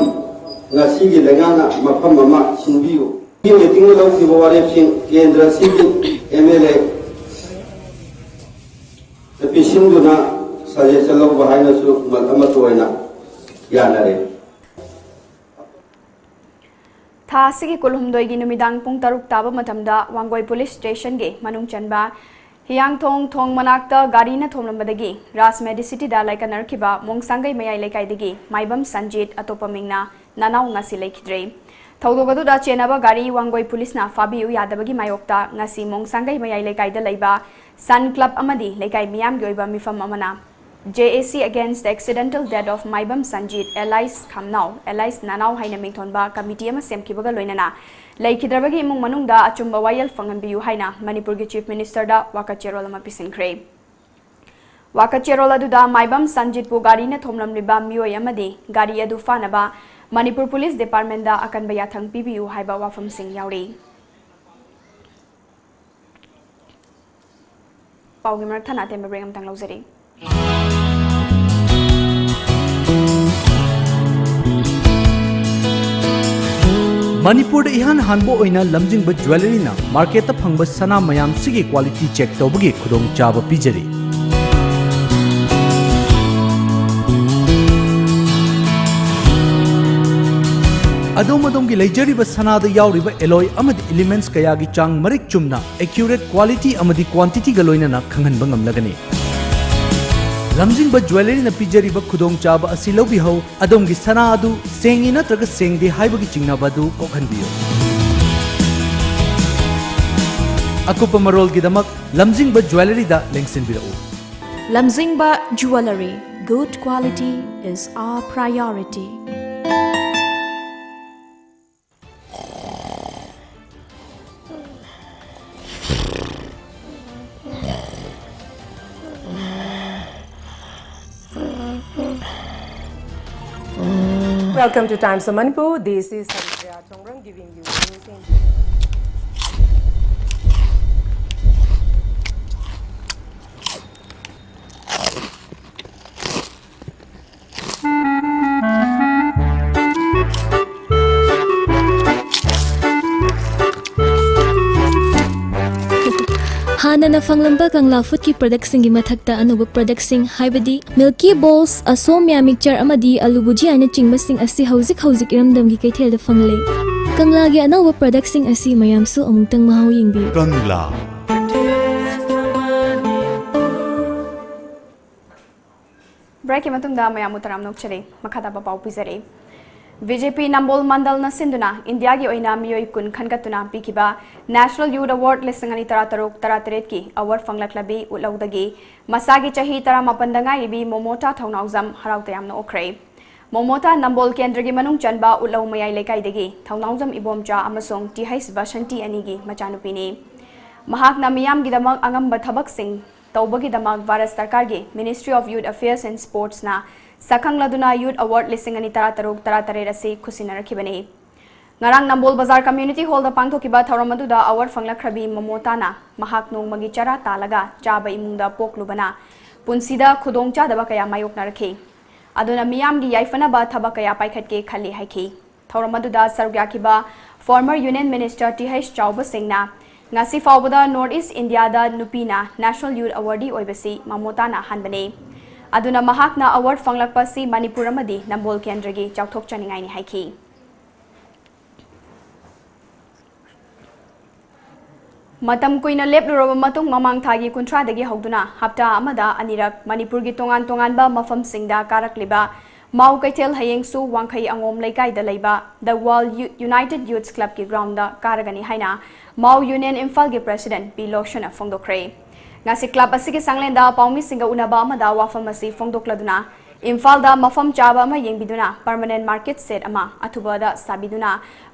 ꯉꯁꯤꯒꯤ ꯂꯩꯉꯥꯛꯅ ꯃꯐꯝ ꯑꯃ ꯁꯤꯟꯕꯤꯌꯨ꯫ ꯃꯤꯇꯤꯡꯗ ꯂꯧꯈꯤꯕ ꯋꯥꯔꯦꯞꯁꯤꯡ ꯀꯦꯟꯗ꯭ꯔ ꯑꯁꯤꯒꯤ ꯑꯦꯝ ꯑꯦꯜ ꯑꯦ ꯄꯤꯁꯤꯟꯗꯨꯅ suggestion ꯂꯧꯕ ꯍꯥꯏꯅꯁꯨ ꯃ-, ꯑꯃꯠꯇ ꯑꯣꯏꯅ ꯌꯥꯅꯔꯦ꯫ ꯊꯥ ꯑꯁꯤꯒꯤ ꯀꯨꯟꯍꯨꯝꯗꯣꯏꯒꯤ ꯅꯨꯃꯤꯗꯥꯡ ꯄꯨꯡ ꯇꯔꯨꯛ ꯇꯥꯕ ꯃꯇꯝꯗ ꯋꯥꯡꯒꯣꯏ ꯄꯨꯂꯤꯁ ꯁ꯭ꯇꯦꯁꯟꯒꯤ ꯃꯅꯨꯡ ꯆꯟꯕ ꯍꯤꯌꯥꯡꯊꯣꯡ ꯊꯣꯡ ꯃꯅꯥꯛꯇ ꯒꯥꯔꯤꯅ ꯊꯣꯝꯂꯝꯕꯗꯒꯤ ꯔꯥꯖ ꯃꯦꯗꯤꯁꯤꯇꯤꯗ ꯂꯥꯏꯀꯠꯅꯔꯛꯈꯤꯕ ꯃꯣꯡꯁꯥꯡꯒꯩ ꯃꯌꯥꯏ ꯂꯩꯀꯥꯏꯗꯒꯤ ꯃꯥꯏꯕꯝ ꯁꯟꯖꯤꯠ, ꯑꯇꯣꯞꯄ ꯃꯤꯡꯅ ꯅꯅꯥꯎ, ꯉꯁꯤ ꯂꯩꯈꯤꯗ꯭ꯔꯦ꯫ ꯊꯧꯗꯣꯛ ꯑꯗꯨꯗ ꯆꯦꯟꯅꯕ ꯒꯥꯔꯤ ꯋꯥꯡꯒꯣꯏ ꯄꯨꯂꯤꯁꯅ ꯐꯥꯕꯤꯌꯨ ꯌꯥꯗꯕꯒꯤ ꯃꯥꯌꯣꯛꯇ ꯉꯁꯤ ꯃꯣꯡꯁꯥꯡꯒꯩ ꯃꯌꯥꯏ ꯂꯩꯀꯥꯏꯗ ꯂꯩꯕ ꯁꯟ ꯀ꯭ꯂꯕ ꯑꯃꯗꯤ ꯂꯩꯀꯥꯏ ꯃꯤꯌꯥꯝꯒꯤ ꯑꯣꯏꯕ ꯃꯤꯐꯝ ꯑꯃꯅ J A C Against the Accidental Death of Maibam Sanjit, alias Khamnao, alias Nanao ꯍꯥꯏꯅ ꯃꯤꯡꯊꯣꯟꯕ ꯀꯃꯤꯇꯤ ꯑꯃ ꯁꯦꯝꯈꯤꯕꯒ ꯂꯣꯏꯅꯅ ꯂꯩꯈꯤꯗ꯭ꯔꯕꯒꯤ ꯏꯃꯨꯡ ꯃꯅꯨꯡꯗ ꯑꯆꯨꯝꯕ ꯋꯥꯌꯦꯜ ꯐꯪꯍꯟꯕꯤꯌꯨ ꯍꯥꯏꯅ ꯃꯅꯤꯄꯨꯔꯒꯤ Chief Ministerꯗ ꯋꯥꯀꯠ ꯆꯦꯔꯣꯜ ꯑꯃ ꯄꯤꯁꯤꯟꯈ꯭ꯔꯦ꯫ ꯋꯥꯀꯠ ꯆꯦꯔꯣꯜ ꯑꯗꯨꯗ ꯃꯥꯏꯕꯝ ꯁꯟꯖꯤꯠꯄꯨ ꯒꯥꯔꯤꯅ ꯊꯣꯝꯂꯝꯂꯤꯕ ꯃꯤꯑꯣꯏ ꯑꯃꯗꯤ ꯒꯥꯔꯤ ꯑꯗꯨ ꯐꯥꯅꯕ ꯃꯅꯤꯄꯨꯔ Police Departmentꯗ ꯑꯀꯟꯕ ꯌꯥꯊꯪ ꯄꯤꯕꯤꯌꯨ ꯍꯥꯏꯕ ꯋꯥꯐꯝꯁꯤꯡ ꯌꯥꯎꯔꯤ꯫ ꯄꯥꯎꯒꯤ ꯃꯔꯛ ꯊꯠꯅ ꯑꯇꯦꯟꯕ break ꯑꯃꯇꯪ ꯂꯧꯖꯔꯤ꯫ ꯃꯅꯤꯄꯨꯔꯗ ꯏꯍꯥꯟ ꯍꯥꯟꯕ ꯑꯣꯏꯅ ꯂꯝꯖꯤꯡꯕ ꯖ꯭ꯋꯦꯂꯔꯤꯅ ꯃꯥꯔꯀꯦꯠꯇ ꯐꯪꯕ ꯁꯅꯥ ꯃꯌꯥꯝꯁꯤꯒꯤ quality check ꯇꯧꯕꯒꯤ ꯈꯨꯗꯣꯡꯆꯥꯕ ꯄꯤꯖꯔꯤ꯫ ꯑꯗꯣꯝ ꯑꯗꯣꯝꯒꯤ ꯂꯩꯖꯔꯤꯕ ꯁꯅꯥꯗ ꯌꯥꯎꯔꯤꯕ alloy ꯑꯃꯗꯤ elements ꯀꯌꯥꯒꯤ ꯆꯥꯡ ꯃꯔꯤꯛ ꯆꯨꯝꯅ, accurate quality ꯑꯃꯗꯤ quantityꯒ ꯂꯣꯏꯅꯅ ꯈꯪꯍꯟꯕ ꯉꯝꯂꯒꯅꯤ꯫ ꯂꯝꯖꯤꯡꯕ ꯖ꯭ꯋꯦꯂꯔꯤꯅ ꯄꯤꯖꯔꯤꯕ ꯈꯨꯗꯣꯡꯆꯥꯕ ꯑꯁꯤ ꯂꯧꯕꯤꯍꯧ꯫ ꯑꯗꯣꯝꯒꯤ ꯁꯅꯥ ꯑꯗꯨ ꯁꯦꯡꯉꯤ ꯅꯠꯇ꯭ꯔꯒ ꯁꯦꯡꯗꯦ ꯍꯥꯏꯕꯒꯤ ꯆꯤꯡꯅꯕ ꯑꯗꯨ ꯀꯣꯛꯍꯟꯕꯤꯌꯨ꯫ ꯑꯀꯨꯞꯄ ꯃꯔꯣꯜꯒꯤꯗꯃꯛ ꯂꯝꯖꯤꯡꯕ ꯖ꯭ꯋꯦꯂꯔꯤꯗ ꯂꯦꯡꯁꯤꯟꯕꯤꯔꯛꯎ꯫ Lamjingba Jewellery, good quality is our priority. Welcome to Times of Manipur. This is Haripriya Chongrang giving you news in ꯍꯥꯟꯅꯅ ꯐꯪꯂꯝꯕ ꯀꯪꯂꯥ ꯐꯨꯗꯀꯤ productꯁꯤꯡꯒꯤ ꯃꯊꯛꯇ ꯑꯅꯧꯕ productꯁꯤꯡ, ꯍꯥꯏꯕꯗꯤ Milky Balls, ꯑꯁꯣꯝꯌꯥ mixture ꯑꯃꯗꯤ ꯑꯂꯨ ꯕꯨꯖꯤꯌꯥꯅꯆꯤꯡꯕꯁꯤꯡ ꯑꯁꯤ ꯍꯧꯖꯤꯛ ꯍꯧꯖꯤꯛ ꯏꯔꯝꯗꯝꯒꯤ ꯀꯩꯊꯦꯜꯗ ꯐꯪꯂꯦ꯫ ꯀꯪꯂꯥꯒꯤ ꯑꯅꯧꯕ productꯁꯤꯡ ꯑꯁꯤ ꯃꯌꯥꯝꯁꯨ ꯑꯃꯨꯛꯇꯪ ꯃꯍꯥꯎ ꯌꯦꯡꯕꯤꯌꯨ꯫ ꯀꯪꯂꯥ꯫ Breakꯀꯤ ꯃꯇꯨꯡꯗ ꯃꯌꯥꯝꯕꯨ ꯇꯔꯥꯝꯅ ꯑꯣꯛꯆꯔꯤ꯫ ꯃꯈꯥ ꯇꯥꯕ ꯄꯥꯎ ꯄꯤꯖꯔꯤ꯫ ꯕꯤ ꯖꯦ ꯄꯤ ꯅꯝꯕꯣꯜ ꯃꯟꯗꯜꯅ ꯁꯤꯟꯗꯨꯅ ꯏꯟꯗꯤꯌꯥꯒꯤ ꯑꯣꯏꯅ ꯃꯤꯑꯣꯏ ꯀꯨꯟ ꯈꯟꯒꯠꯇꯨꯅ ꯄꯤꯈꯤꯕ National Youth Award ꯂꯤꯁꯤꯡ ꯑꯅꯤ ꯇꯔꯥꯇꯔꯨꯛ ꯇꯔꯥꯇꯔꯦꯠꯀꯤ award ꯐꯪꯂꯛꯂꯕꯤ ꯎꯠꯂꯧꯗꯒꯤ ꯃꯁꯥꯒꯤ ꯆꯍꯤ ꯇꯔꯥꯃꯥꯄꯟꯗ ꯉꯥꯏꯔꯤꯕꯤ ꯃꯣꯃꯣꯇꯥ ꯊꯧꯅꯥꯎꯖꯝ ꯍꯔꯥꯎ ꯇꯌꯥꯝꯅ ꯑꯣꯛꯈ꯭ꯔꯦ꯫ ꯃꯣꯃꯣꯇꯥ ꯅꯝꯕꯣꯜ ꯀꯦꯟꯗ꯭ꯔꯒꯤ ꯃꯅꯨꯡ ꯆꯟꯕ ꯎꯠꯂꯧ ꯃꯌꯥꯏ ꯂꯩꯀꯥꯏꯗꯒꯤ ꯊꯧꯅꯥꯎꯖꯝ ꯏꯕꯣꯝꯆꯥ ꯑꯃꯁꯨꯡ ꯇꯤ ꯍꯩꯆ ꯕꯁꯟꯇꯤ ꯑꯅꯤꯒꯤ ꯃꯆꯥꯅꯨꯄꯤꯅꯤ꯫ ꯃꯍꯥꯛꯅ ꯃꯤꯌꯥꯝꯒꯤꯗꯃꯛ ꯑꯉꯝꯕ ꯊꯕꯛꯁꯤꯡ ꯇꯧꯕꯒꯤꯗꯃꯛ ꯚꯥꯔꯠ ꯁꯔꯀꯥꯔꯒꯤ Ministry of Youth Affairs and Sportsꯅ ꯁꯛꯈꯪꯂꯗꯨꯅ Youth Award ꯂꯤꯁꯤꯡ ꯑꯅꯤ ꯇꯔꯥꯇꯔꯨꯛ ꯇꯔꯥꯇꯔꯦꯠ ꯑꯁꯤ ꯈꯨꯠꯁꯤꯟꯅꯔꯛꯈꯤꯕꯅꯤ꯫ ꯉꯔꯥꯡ ꯅꯝꯕꯣꯜ ꯕꯖꯥꯔ Community Hallꯗ ꯄꯥꯡꯊꯣꯛꯈꯤꯕ ꯊꯧꯔꯝ ꯑꯗꯨꯗ award ꯐꯪꯂꯛꯈ꯭ꯔꯕꯤ ꯃꯣꯃꯣꯇꯥꯅ ꯃꯍꯥꯛ ꯅꯣꯡꯃꯒꯤ ꯆꯔꯥ ꯇꯥꯜꯂꯒ ꯆꯥꯕ ꯏꯃꯨꯡꯗ ꯄꯣꯛꯂꯨꯕꯅ ꯄꯨꯟꯁꯤꯗ ꯈꯨꯗꯣꯡꯆꯥꯗꯕ ꯀꯌꯥ ꯃꯥꯌꯣꯛꯅꯔꯛꯈꯤ꯫ ꯑꯗꯨꯅ ꯃꯤꯌꯥꯝꯒꯤ ꯌꯥꯏꯐꯅꯕ ꯊꯕꯛ ꯀꯌꯥ ꯄꯥꯏꯈꯠꯀꯦ ꯈꯜꯂꯤ ꯍꯥꯏꯈꯤ꯫ ꯊꯧꯔꯝ ꯑꯗꯨꯗ ꯁꯔꯨꯛ ꯌꯥꯈꯤꯕ former Union Minister T H ꯆꯥꯎꯕ ꯁꯤꯡꯅ ꯉꯁꯤ ꯐꯥꯎꯕꯗ North East Indiaꯗ ꯅꯨꯄꯤꯅ National Youth Awardee ꯑꯣꯏꯕꯁꯤ ꯃꯃꯣꯇꯥꯅ ꯑꯍꯥꯟꯕꯅꯤ꯫ ꯑꯗꯨꯅ ꯃꯍꯥꯛꯅ award ꯐꯪꯂꯛꯄ ꯑꯁꯤ ꯃꯅꯤꯄꯨꯔ ꯑꯃꯗꯤ ꯅꯝꯕꯣꯜ ꯀꯦꯟꯗ꯭ꯔꯒꯤ ꯆꯥꯎꯊꯣꯛꯆꯅꯤꯡꯉꯥꯏꯅꯤ ꯍꯥꯏꯈꯤ꯫ ꯃꯇꯝ ꯀꯨꯏꯅ ꯂꯦꯞꯂꯨꯔꯕ ꯃꯇꯨꯡ ꯃꯃꯥꯡ ꯊꯥꯒꯤ ꯀꯨꯟꯊ꯭ꯔꯥꯗꯒꯤ ꯍꯧꯗꯨꯅ ꯍꯞꯇꯥ ꯑꯃꯗ ꯑꯅꯤꯔꯛ ꯃꯅꯤꯄꯨꯔꯒꯤ ꯇꯣꯉꯥꯟ ꯇꯣꯉꯥꯟꯕ ꯃꯐꯝꯁꯤꯡꯗ ꯀꯥꯔꯛꯂꯤꯕ ꯃꯥꯎ ꯀꯩꯊꯦꯜ ꯍꯌꯦꯡꯁꯨ ꯋꯥꯡꯈꯩ ꯑꯉꯣꯝ ꯂꯩꯀꯥꯏꯗ ꯂꯩꯕ The World United Youths Clubꯀꯤ groundꯗ ꯀꯥꯔꯒꯅꯤ ꯍꯥꯏꯅ ꯃꯥꯎ Union ꯏꯝꯐꯥꯜꯒꯤ President ꯄꯤ ꯂꯣꯁꯟꯅ ꯐꯣꯡꯗꯣꯛꯈ꯭ꯔꯦ꯫ ꯉꯁꯤ club ꯑꯁꯤꯒꯤ ꯁꯪꯂꯦꯟꯗ ꯄꯥꯎꯃꯤꯁꯤꯡꯒ ꯎꯅꯕ ꯑꯃꯗ ꯋꯥꯐꯝ ꯑꯁꯤ ꯐꯣꯡꯗꯣꯛꯂꯗꯨꯅ ꯏꯝꯐꯥꯜꯗ ꯃꯐꯝ ꯆꯥꯕ ꯑꯃ ꯌꯦꯡꯕꯤꯗꯨꯅ permanent market shed ꯑꯃ ꯑꯊꯨꯕꯗ ꯁꯥꯕꯤꯗꯨꯅ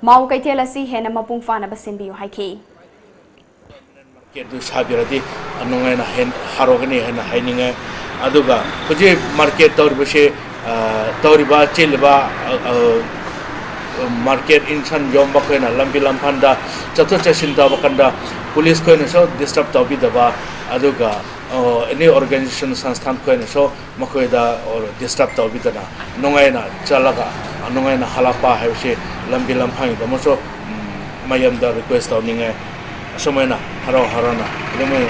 ꯃꯥꯎ ꯀꯩꯊꯦꯜ ꯑꯁꯤ ꯍꯦꯟꯅ ꯃꯄꯨꯡ ꯐꯥꯅꯕ ꯁꯦꯝꯕꯤꯌꯨ ꯍꯥꯏꯈꯤ꯫ Marketꯇꯨ ꯁꯥꯕꯤꯔꯗꯤ ꯅꯨꯡꯉꯥꯏꯅ ꯍꯦꯟ-, ꯍꯔꯥꯎꯒꯅꯤ ꯍꯥꯏꯅ ꯍꯥꯏꯅꯤꯡꯉꯦ꯫ ꯑꯗꯨꯒ ꯍꯧꯖꯤꯛ market ꯇꯧꯔꯤꯕꯁꯦ, ꯑ, ꯇꯧꯔꯤꯕ, ꯆꯦꯜꯂꯤꯕ, ꯑ, ꯑ, market ꯏꯟꯁꯥꯟ ꯌꯣꯟꯕ ꯑꯩꯈꯣꯏꯅ ꯂꯝꯕꯤ ꯂꯝꯐꯥꯟꯗ ꯆꯠꯊꯣꯛ ꯆꯠꯁꯤꯟ ꯇꯧꯕ ꯀꯥꯟꯗ police ꯈꯣꯏꯅꯁꯨ disturb ꯇꯧꯕꯤꯗꯕ, ꯑꯗꯨꯒ, ꯑ, any organization ꯁꯪꯁꯊꯥꯟ ꯈꯣꯏꯅꯁꯨ ꯃꯈꯣꯏꯗ disturb ꯇꯧꯕꯤꯗꯅ ꯅꯨꯡꯉꯥꯏꯅ ꯆꯠꯂꯒ ꯅꯨꯡꯉꯥꯏꯅ ꯍꯜꯂꯛꯄ ꯍꯥꯏꯕꯁꯤ ꯂꯝꯕꯤ ꯂꯝꯐꯥꯡꯒꯤꯗꯃꯛꯁꯨ, ꯎꯝ, ꯃꯌꯥꯝꯗ request ꯇꯧꯅꯤꯡꯉꯦ꯫ ꯑꯁꯨꯃꯥꯏꯅ ꯍꯔꯥꯎ ꯍꯔꯥꯎꯅ ꯑꯗꯨꯃꯥꯏꯅ,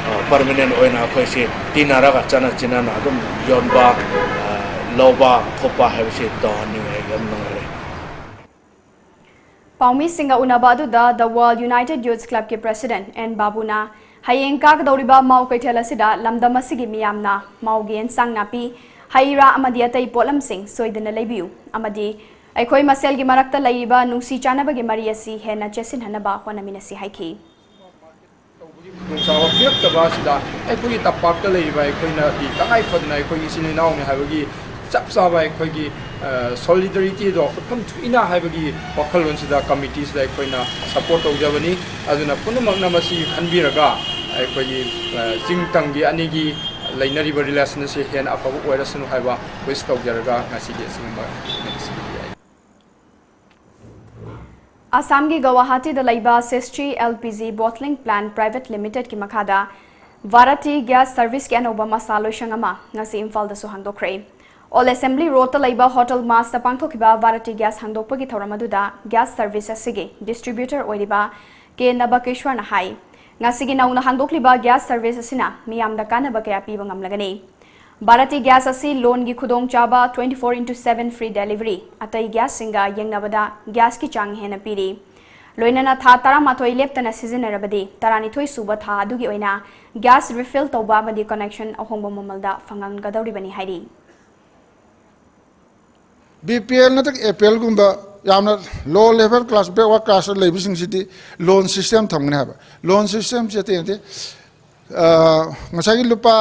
ꯑ, permanent ꯑꯣꯏꯅ ꯑꯩꯈꯣꯏꯁꯤ ꯇꯤꯟꯅꯔꯒ ꯆꯠꯅ ꯆꯤꯟꯅꯅ ꯑꯗꯨꯝ ꯌꯣꯟꯕ, ꯑ, ꯂꯧꯕ ꯈꯣꯠꯄ ꯍꯥꯏꯕꯁꯤ ꯇꯧꯍꯟꯅꯤꯡꯉꯦ꯫ ꯌꯥꯝ ꯅꯨꯡꯉꯥꯏꯔꯦ꯫ ꯄꯥꯎꯃꯤꯁꯤꯡꯒ ꯎꯅꯕ ꯑꯗꯨꯗ The World United Youths Clubꯀꯤ President ꯑꯦꯟ ꯕꯥꯕꯨꯅ ꯍꯌꯦꯡ ꯀꯥꯒꯗꯧꯔꯤꯕ ꯃꯥꯎ ꯀꯩꯊꯦꯜ ꯑꯁꯤꯗ ꯂꯝꯗꯝ ꯑꯁꯤꯒꯤ ꯃꯤꯌꯥꯝꯅ ꯃꯥꯎꯒꯤ ꯑꯦꯟꯁꯥꯡ ꯅꯥꯄꯤ, ꯍꯩ ꯔꯥ ꯑꯃꯗꯤ ꯑꯇꯩ ꯄꯣꯠꯂꯝꯁꯤꯡ ꯁꯣꯏꯗꯅ ꯂꯩꯕꯤꯌꯨ ꯑꯃꯗꯤ ꯑꯩꯈꯣꯏ ꯃꯁꯦꯜꯒꯤ ꯃꯔꯛꯇ ꯂꯩꯔꯤꯕ ꯅꯨꯡꯁꯤ ꯆꯥꯟꯅꯕꯒꯤ ꯃꯔꯤ ꯑꯁꯤ ꯍꯦꯟꯅ ꯆꯦꯠꯁꯤꯟꯍꯟꯅꯕ ꯍꯣꯠꯅꯃꯤꯟꯅꯁꯤ ꯍꯥꯏꯈꯤ꯫ ꯇꯧꯕꯒꯤ ꯈꯨꯗꯣꯡꯆꯥꯕ ꯄꯤꯔꯛꯇꯕ ꯑꯁꯤꯗ ꯑꯩꯈꯣꯏꯒꯤ ꯇꯝꯄꯥꯛꯇ ꯂꯩꯔꯤꯕ ꯑꯩꯈꯣꯏꯅꯗꯤ ꯇꯉꯥꯏ ꯐꯗꯅ ꯑꯩꯈꯣꯏꯒꯤ ꯏꯆꯤꯜ ꯏꯅꯥꯎꯅꯤ ꯍꯥꯏꯕꯒꯤ ꯆꯞ ꯆꯥꯕ ꯑꯩꯈꯣꯏꯒꯤ, ꯑ, solidarity ꯗꯣ ꯎꯠꯐꯝ ꯊꯣꯛꯏꯅ ꯍꯥꯏꯕꯒꯤ ꯋꯥꯈꯜꯂꯣꯟꯁꯤꯗ committee ꯁꯤꯗ ꯑꯩꯈꯣꯏꯅ support ꯇꯧꯖꯕꯅꯤ꯫ ꯑꯗꯨꯅ ꯄꯨꯝꯅꯃꯛꯅ ꯃꯁꯤ ꯈꯟꯕꯤꯔꯒ ꯑꯩꯈꯣꯏꯒꯤ, ꯑ, ꯆꯤꯡ ꯇꯝꯒꯤ ꯑꯅꯤꯒꯤ ꯂꯩꯅꯔꯤꯕ relation ꯑꯁꯤ ꯍꯦꯟꯅ ꯑꯐꯕ ꯑꯣꯏꯔꯁꯅꯨ ꯍꯥꯏꯕ wish ꯇꯧꯖꯔꯒ ꯉꯁꯤꯗꯤ ꯑꯁꯤꯒꯨꯝꯕ ꯑꯁꯥꯝꯒꯤ ꯒꯧꯍꯥꯇꯤꯗ ꯂꯩꯕ ꯁꯤꯁꯇ꯭ꯔꯤ L P G bottling plant private limited ꯀꯤ ꯃꯈꯥꯗ ꯚꯥꯔꯇꯤ ꯒ꯭ꯌꯥꯁ ꯁꯔꯚꯤꯁꯀꯤ ꯑꯅꯧꯕ ꯃꯁꯥ ꯂꯣꯏꯁꯪ ꯑꯃ ꯉꯁꯤ ꯏꯝꯐꯥꯜꯗꯁꯨ ꯍꯥꯡꯗꯣꯛꯈ꯭ꯔꯦ꯫ ꯑꯣꯜ ꯑꯦꯁꯦꯝꯕ꯭ꯂꯤ ꯔꯣꯗꯇ ꯂꯩꯕ ꯍꯣꯇꯦꯜ ꯃꯥꯁꯇ ꯄꯥꯡꯊꯣꯛꯈꯤꯕ ꯚꯥꯔꯇꯤ ꯒ꯭ꯌꯥꯁ ꯍꯥꯡꯗꯣꯛꯄꯒꯤ ꯊꯧꯔꯝ ꯑꯗꯨꯗ ꯒ꯭ꯌꯥꯁ ꯁꯔꯚꯤꯁ ꯑꯁꯤꯒꯤ distributor ꯑꯣꯏꯔꯤꯕ ꯀꯦ ꯅꯕꯀꯦꯁ꯭ꯋꯔꯅ ꯍꯥꯏ, ꯉꯁꯤꯒꯤ ꯅꯧꯅ ꯍꯥꯡꯗꯣꯛꯂꯤꯕ ꯒ꯭ꯌꯥꯁ ꯁꯔꯚꯤꯁ ꯑꯁꯤꯅ ꯃꯤꯌꯥꯝꯗ ꯀꯥꯟꯅꯕ ꯀꯌꯥ ꯄꯤꯕ ꯉꯝꯂꯒꯅꯤ꯫ ꯚꯥꯔꯇꯤ ꯒ꯭ꯌꯥꯁ ꯑꯁꯤ ꯂꯣꯟꯒꯤ ꯈꯨꯗꯣꯡꯆꯥꯕ twenty four into seven free delivery, ꯑꯇꯩ ꯒ꯭ꯌꯥꯁꯁꯤꯡꯒ ꯌꯦꯡꯅꯕꯗ ꯒ꯭ꯌꯥꯁꯀꯤ ꯆꯥꯡ ꯍꯦꯟꯅ ꯄꯤꯔꯤ꯫ ꯂꯣꯏꯅꯅ ꯊꯥ ꯇꯔꯥꯃꯥꯊꯣꯏ ꯂꯦꯞꯇꯅ ꯁꯤꯖꯤꯟꯅꯔꯕꯗꯤ, ꯇꯔꯥꯅꯤꯊꯣꯏ ꯁꯨꯕ ꯊꯥ ꯑꯗꯨꯒꯤ ꯑꯣꯏꯅ ꯒ꯭ꯌꯥꯁ refill ꯇꯧꯕ ꯑꯃꯗꯤ connection ꯑꯍꯣꯡꯕ ꯃꯃꯜꯗ ꯐꯪꯍꯟꯒꯗꯧꯔꯤꯕꯅꯤ ꯍꯥꯏꯔꯤ꯫ ꯕꯤ ꯄꯤ ꯑꯦꯜ ꯅꯠꯇ꯭ꯔꯒ ꯑꯦ ꯄꯤ ꯑꯦꯜꯒꯨꯝꯕ ꯌꯥꯝꯅ low level class, backward class ꯂꯩꯕꯁꯤꯡꯁꯤꯗꯤ loan system ꯊꯝꯒꯅꯤ ꯍꯥꯏꯕ꯫ Loan system ꯁꯤ ꯑꯇꯩ ꯅꯠꯇꯦ, ꯑ, ꯉꯁꯥꯏꯒꯤ ꯂꯨꯄꯥ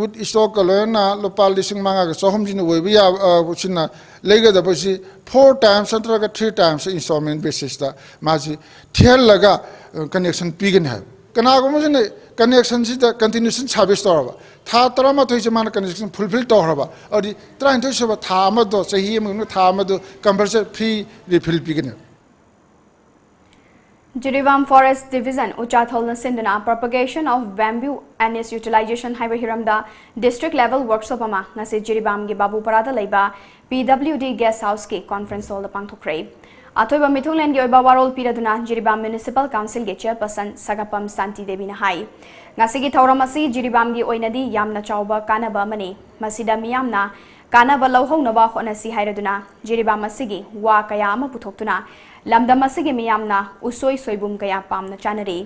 with stock ꯀ ꯂꯣꯏꯅꯅ ꯂꯨꯄꯥ ꯂꯤꯁꯤꯡ ꯃꯉꯥꯒ ꯆꯍꯨꯝꯁꯤꯅ ꯑꯣꯏꯕ ꯌꯥꯕ, ꯑ, ꯁꯤꯅ ꯂꯩꯒꯗꯕꯁꯤ four times ꯅꯠꯇ꯭ꯔꯒ three times installment basis ꯇ ꯃꯥꯁꯤ ꯊꯤꯍꯜꯂꯒ, ꯑ, connection ꯄꯤꯒꯅꯤ ꯍꯥꯏꯕ꯫ ꯀꯅꯥꯒꯨꯝꯕꯁꯤꯅ connection ꯁꯤꯗ continuation service ꯇꯧꯔꯕ, ꯊꯥ ꯇꯔꯥꯃꯥꯊꯣꯏꯁꯦ ꯃꯥꯅ connection fulfill ꯇꯧꯈ꯭ꯔꯕ, ꯑꯗꯨꯗꯤ ꯇꯔꯥꯅꯤꯊꯣꯏ ꯁꯨꯕ ꯊꯥ ꯑꯃꯗꯣ, ꯆꯍꯤ ꯑꯃꯒꯤ ꯃꯅꯨꯡꯗ ꯊꯥ ꯑꯃꯗꯣ compulsory free refill ꯄꯤꯒꯅꯤ꯫ ꯖꯤꯔꯤꯕꯥꯝ Forest Division ꯎꯆꯥꯊꯧꯅ ꯁꯤꯟꯗꯨꯅ Propagation of Bamboo and its Utilization ꯍꯥꯏꯕ ꯍꯤꯔꯝꯗ district level workshop ꯑꯃ ꯉꯁꯤ ꯖꯤꯔꯤꯕꯥꯝꯒꯤ ꯕꯥꯕꯨꯄꯔꯥꯗ ꯂꯩꯕ P W D guest house ꯀꯤ conference hall ꯗ ꯄꯥꯡꯊꯣꯛꯈ꯭ꯔꯦ꯫ ꯑꯊꯣꯏꯕ ꯃꯤꯊꯨꯡꯂꯦꯟꯒꯤ ꯑꯣꯏꯕ ꯋꯥꯔꯣꯜ ꯄꯤꯔꯗꯨꯅ ꯖꯤꯔꯤꯕꯥꯝ Municipal Council ꯒꯤ chairperson ꯁꯒꯥꯄꯝ ꯁꯥꯟꯇꯤ ꯗꯦꯕꯤꯅ ꯍꯥꯏ, ꯉꯁꯤꯒꯤ ꯊꯧꯔꯝ ꯑꯁꯤ ꯖꯤꯔꯤꯕꯥꯝꯒꯤ ꯑꯣꯏꯅꯗꯤ ꯌꯥꯝꯅ ꯆꯥꯎꯕ ꯀꯥꯟꯅꯕ ꯑꯃꯅꯤ꯫ ꯃꯁꯤꯗ ꯃꯤꯌꯥꯝꯅ ꯀꯥꯟꯅꯕ ꯂꯧꯍꯧꯅꯕ ꯍꯣꯠꯅꯁꯤ ꯍꯥꯏꯔꯗꯨꯅ ꯖꯤꯔꯤꯕꯥꯝ ꯑꯁꯤꯒꯤ ꯋꯥ ꯀꯌꯥ ꯑꯃ ꯄꯨꯊꯣꯛꯇꯨꯅ ꯂꯝꯗꯝ ꯑꯁꯤꯒꯤ ꯃꯤꯌꯥꯝꯅ ꯎꯁꯣꯏ ꯁꯣꯏꯕꯨꯝ ꯀꯌꯥ ꯄꯥꯝꯅ ꯆꯥꯅꯔꯤ꯫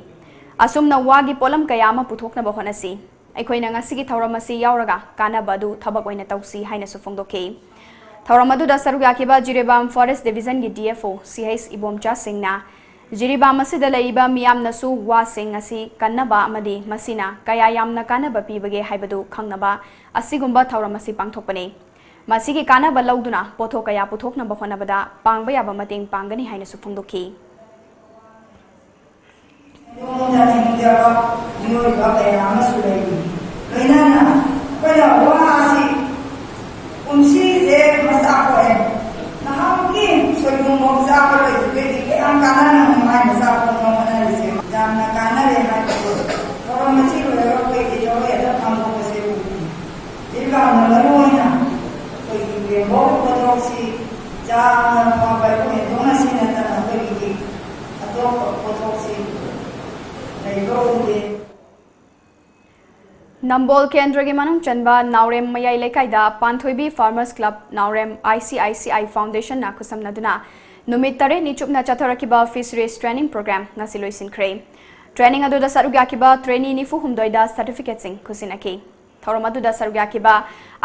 ꯑꯁꯨꯝꯅ ꯋꯥꯒꯤ ꯄꯣꯠꯂꯝ ꯀꯌꯥ ꯑꯃ ꯄꯨꯊꯣꯛꯅꯕ ꯍꯣꯠꯅꯁꯤ꯫ ꯑꯩꯈꯣꯏꯅ ꯉꯁꯤꯒꯤ ꯊꯧꯔꯝ ꯑꯁꯤ ꯌꯥꯎꯔꯒ ꯀꯥꯟꯅꯕ ꯑꯗꯨ ꯊꯕꯛ ꯑꯣꯏꯅ ꯇꯧꯁꯤ ꯍꯥꯏꯅꯁꯨ ꯐꯣꯡꯗꯣꯛꯈꯤ꯫ ꯊꯧꯔꯝ ꯑꯗꯨꯗ ꯁꯔꯨꯛ ꯌꯥꯈꯤꯕ ꯖꯤꯔꯤꯕꯥꯝ Forest Division ꯒꯤ D F O ꯁꯤ ꯑꯩꯆ ꯏꯕꯣꯝꯆꯥ ꯁꯤꯡꯅ ꯖꯤꯔꯤꯕꯥꯝ ꯑꯁꯤꯗ ꯂꯩꯔꯤꯕ ꯃꯤꯌꯥꯝꯅꯁꯨ ꯋꯥꯁꯤꯡ ꯑꯁꯤ ꯀꯟꯅꯕ ꯑꯃꯗꯤ ꯃꯁꯤꯅ ꯀꯌꯥ ꯌꯥꯝꯅ ꯀꯥꯟꯅꯕ ꯄꯤꯕꯒꯦ ꯍꯥꯏꯕꯗꯨ ꯈꯪꯅꯕ ꯑꯁꯤꯒꯨꯝꯕ ꯊꯧꯔꯝ ꯑꯁꯤ ꯄꯥꯡꯊꯣꯛꯄꯅꯤ꯫ ꯃꯁꯤꯒꯤ ꯀꯥꯟꯅꯕ ꯂꯧꯗꯨꯅ ꯄꯣꯠꯊꯣꯛ ꯀꯌꯥ ꯄꯨꯊꯣꯛꯅꯕ ꯍꯣꯠꯅꯕꯗ ꯄꯥꯡꯕ ꯌꯥꯕ ꯃꯇꯦꯡ ꯄꯥꯡꯒꯅꯤ ꯍꯥꯏꯅꯁꯨ ꯐꯣꯡꯗꯣꯛꯈꯤ꯫ ꯂꯣꯟꯗ ꯍꯤꯡꯖꯕ ꯃꯤꯑꯣꯏꯕ ꯀꯌꯥ ꯑꯃꯁꯨ ꯂꯩꯔꯤ꯫ ꯂꯣꯏꯅꯅ ꯑꯩꯈꯣꯏꯅ ꯋꯥ ꯑꯁꯤ ꯀꯨꯝꯁꯤꯁꯦ ꯃꯆꯥ ꯄꯣꯛꯑꯦ꯫ ꯅꯍꯥꯟꯃꯨꯛꯀꯤ ꯁꯣꯏꯕꯨꯝꯐꯥꯎ ꯆꯥꯕ ꯂꯣꯏꯗ꯭ꯔꯤꯉꯩꯗꯤ ꯀꯌꯥꯝ ꯀꯥꯟꯅꯔꯝꯒꯅꯤ ꯃꯥꯏ ꯃꯆꯥ ꯄꯣꯛꯅꯕ ꯍꯣꯠꯅꯔꯤꯁꯦ꯫ ꯌꯥꯝꯅ ꯀꯥꯟꯅꯔꯦ ꯍꯥꯏꯕꯗꯣ ꯊꯧꯔꯝ ꯑꯁꯤ ꯂꯣꯏꯔꯒ ꯑꯩꯈꯣꯏꯒꯤ ꯊꯕꯛ ꯍꯦꯛꯇ ꯄꯥꯡꯊꯣꯛꯄꯁꯦ ꯎꯗꯦ꯫ ꯖꯤꯔꯤꯕꯥꯝꯅ ꯃꯔꯨ ꯑꯣꯏꯅ ꯑꯩꯈꯣꯏꯒꯤ ꯕꯦꯝꯕꯨꯒꯤ ꯄꯣꯠꯊꯣꯛꯁꯤ ꯌꯥꯝꯅ ꯐꯕ ꯍꯦꯟꯗꯣꯛꯅ ꯁꯤ ꯅꯠꯇꯅ ꯑꯩꯈꯣꯏꯒꯤ ꯑꯇꯣꯞꯄ ꯄꯣꯠꯊꯣꯛꯁꯤ ꯂꯩꯕ ꯎꯗꯦ꯫ ꯅꯝꯕꯣꯜ ꯀꯦꯟꯗ꯭ꯔꯒꯤ ꯃꯅꯨꯡ ꯆꯟꯕ ꯅꯥꯎꯔꯦꯝ ꯃꯌꯥꯏ ꯂꯩꯀꯥꯏꯗ ꯄꯥꯟꯊꯣꯏꯕꯤ Farmers Club Naorem I C I C I Foundation ꯅ ꯈꯨꯠꯁꯝꯅꯗꯨꯅ ꯅꯨꯃꯤꯠ ꯇꯔꯦꯠꯅꯤ ꯆꯨꯞꯅ ꯆꯠꯊꯔꯛꯈꯤꯕ Fisheries Training Program ꯉꯁꯤ ꯂꯣꯏꯁꯤꯟꯈ꯭ꯔꯦ꯫ Training ꯑꯗꯨꯗ ꯁꯔꯨꯛ ꯌꯥꯈꯤꯕ trainee ꯅꯤꯐꯨ ꯍꯨꯝꯗꯣꯏꯗ certificate ꯁꯤꯡ ꯈꯨꯠꯁꯤꯟꯅꯈꯤ꯫ ꯊꯧꯔꯝ ꯑꯗꯨꯗ ꯁꯔꯨꯛ ꯌꯥꯈꯤꯕ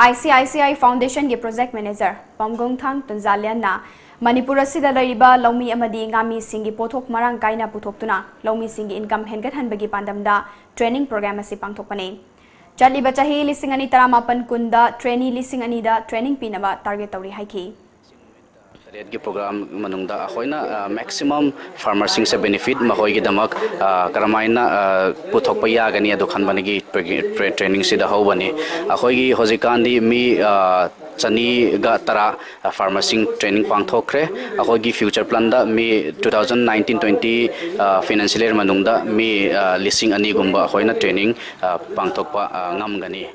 I C I C I Foundation ꯒꯤ Project Manager ꯄꯝꯒꯣꯡꯊꯥꯡ ꯇꯨꯟꯖꯥꯂꯤꯌꯟꯅ ꯃꯅꯤꯄꯨꯔ ꯑꯁꯤꯗ ꯂꯩꯔꯤꯕ ꯂꯧꯃꯤ ꯑꯃꯗꯤ ꯉꯥꯃꯤꯁꯤꯡꯒꯤ ꯄꯣꯠꯊꯣꯛ ꯃꯔꯥꯡ ꯀꯥꯏꯅ ꯄꯨꯊꯣꯛꯇꯨꯅ ꯂꯧꯃꯤꯁꯤꯡꯒꯤ income ꯍꯦꯟꯒꯠꯍꯟꯕꯒꯤ ꯄꯥꯟꯗꯝꯗ training program ꯑꯁꯤ ꯄꯥꯡꯊꯣꯛꯄꯅꯤ꯫ ꯆꯠꯂꯤꯕ ꯆꯍꯤ ꯂꯤꯁꯤꯡ ꯑꯅꯤ ꯇꯔꯥꯃꯥꯄꯟ ꯀꯨꯟꯗ trainee ꯂꯤꯁꯤꯡ ꯑꯅꯤꯗ training ꯄꯤꯅꯕ target ꯇꯧꯔꯤ ꯍꯥꯏꯈꯤ꯫ ꯇꯔꯦꯠꯀꯤ program ꯃꯅꯨꯡꯗ ꯑꯩꯈꯣꯏꯅ, ꯑ, maximum farmer ꯁꯤꯡꯁꯦ benefit ꯃꯈꯣꯏꯒꯤꯗꯃꯛ, ꯑ, ꯀꯔꯝꯍꯥꯏꯅ, ꯑ, ꯄꯨꯊꯣꯛꯄ ꯌꯥꯒꯅꯤ ꯑꯗꯨ ꯈꯟꯕꯗꯒꯤ ꯇ꯭ꯔꯦ-, ꯇ꯭ꯔꯦ-, training ꯁꯤꯗ ꯍꯧꯕꯅꯤ꯫ ꯑꯩꯈꯣꯏꯒꯤ ꯍꯧꯖꯤꯛꯀꯥꯟꯗꯤ ꯃꯤ, ꯑ, ꯆꯅꯤꯒ ꯇꯔꯥ farmer ꯁꯤꯡ training ꯄꯥꯡꯊꯣꯛꯈ꯭ꯔꯦ꯫ ꯑꯩꯈꯣꯏꯒꯤ future plan ꯗ ꯃꯤ two thousand nineteen twenty, ꯑ, financial year ꯃꯅꯨꯡꯗ ꯃꯤ, ꯑ, ꯂꯤꯁꯤꯡ ꯑꯅꯤꯒꯨꯝꯕ ꯑꯩꯈꯣꯏꯅ training, ꯑ, ꯄꯥꯡꯊꯣꯛꯄ, ꯑ, ꯉꯝꯒꯅꯤ꯫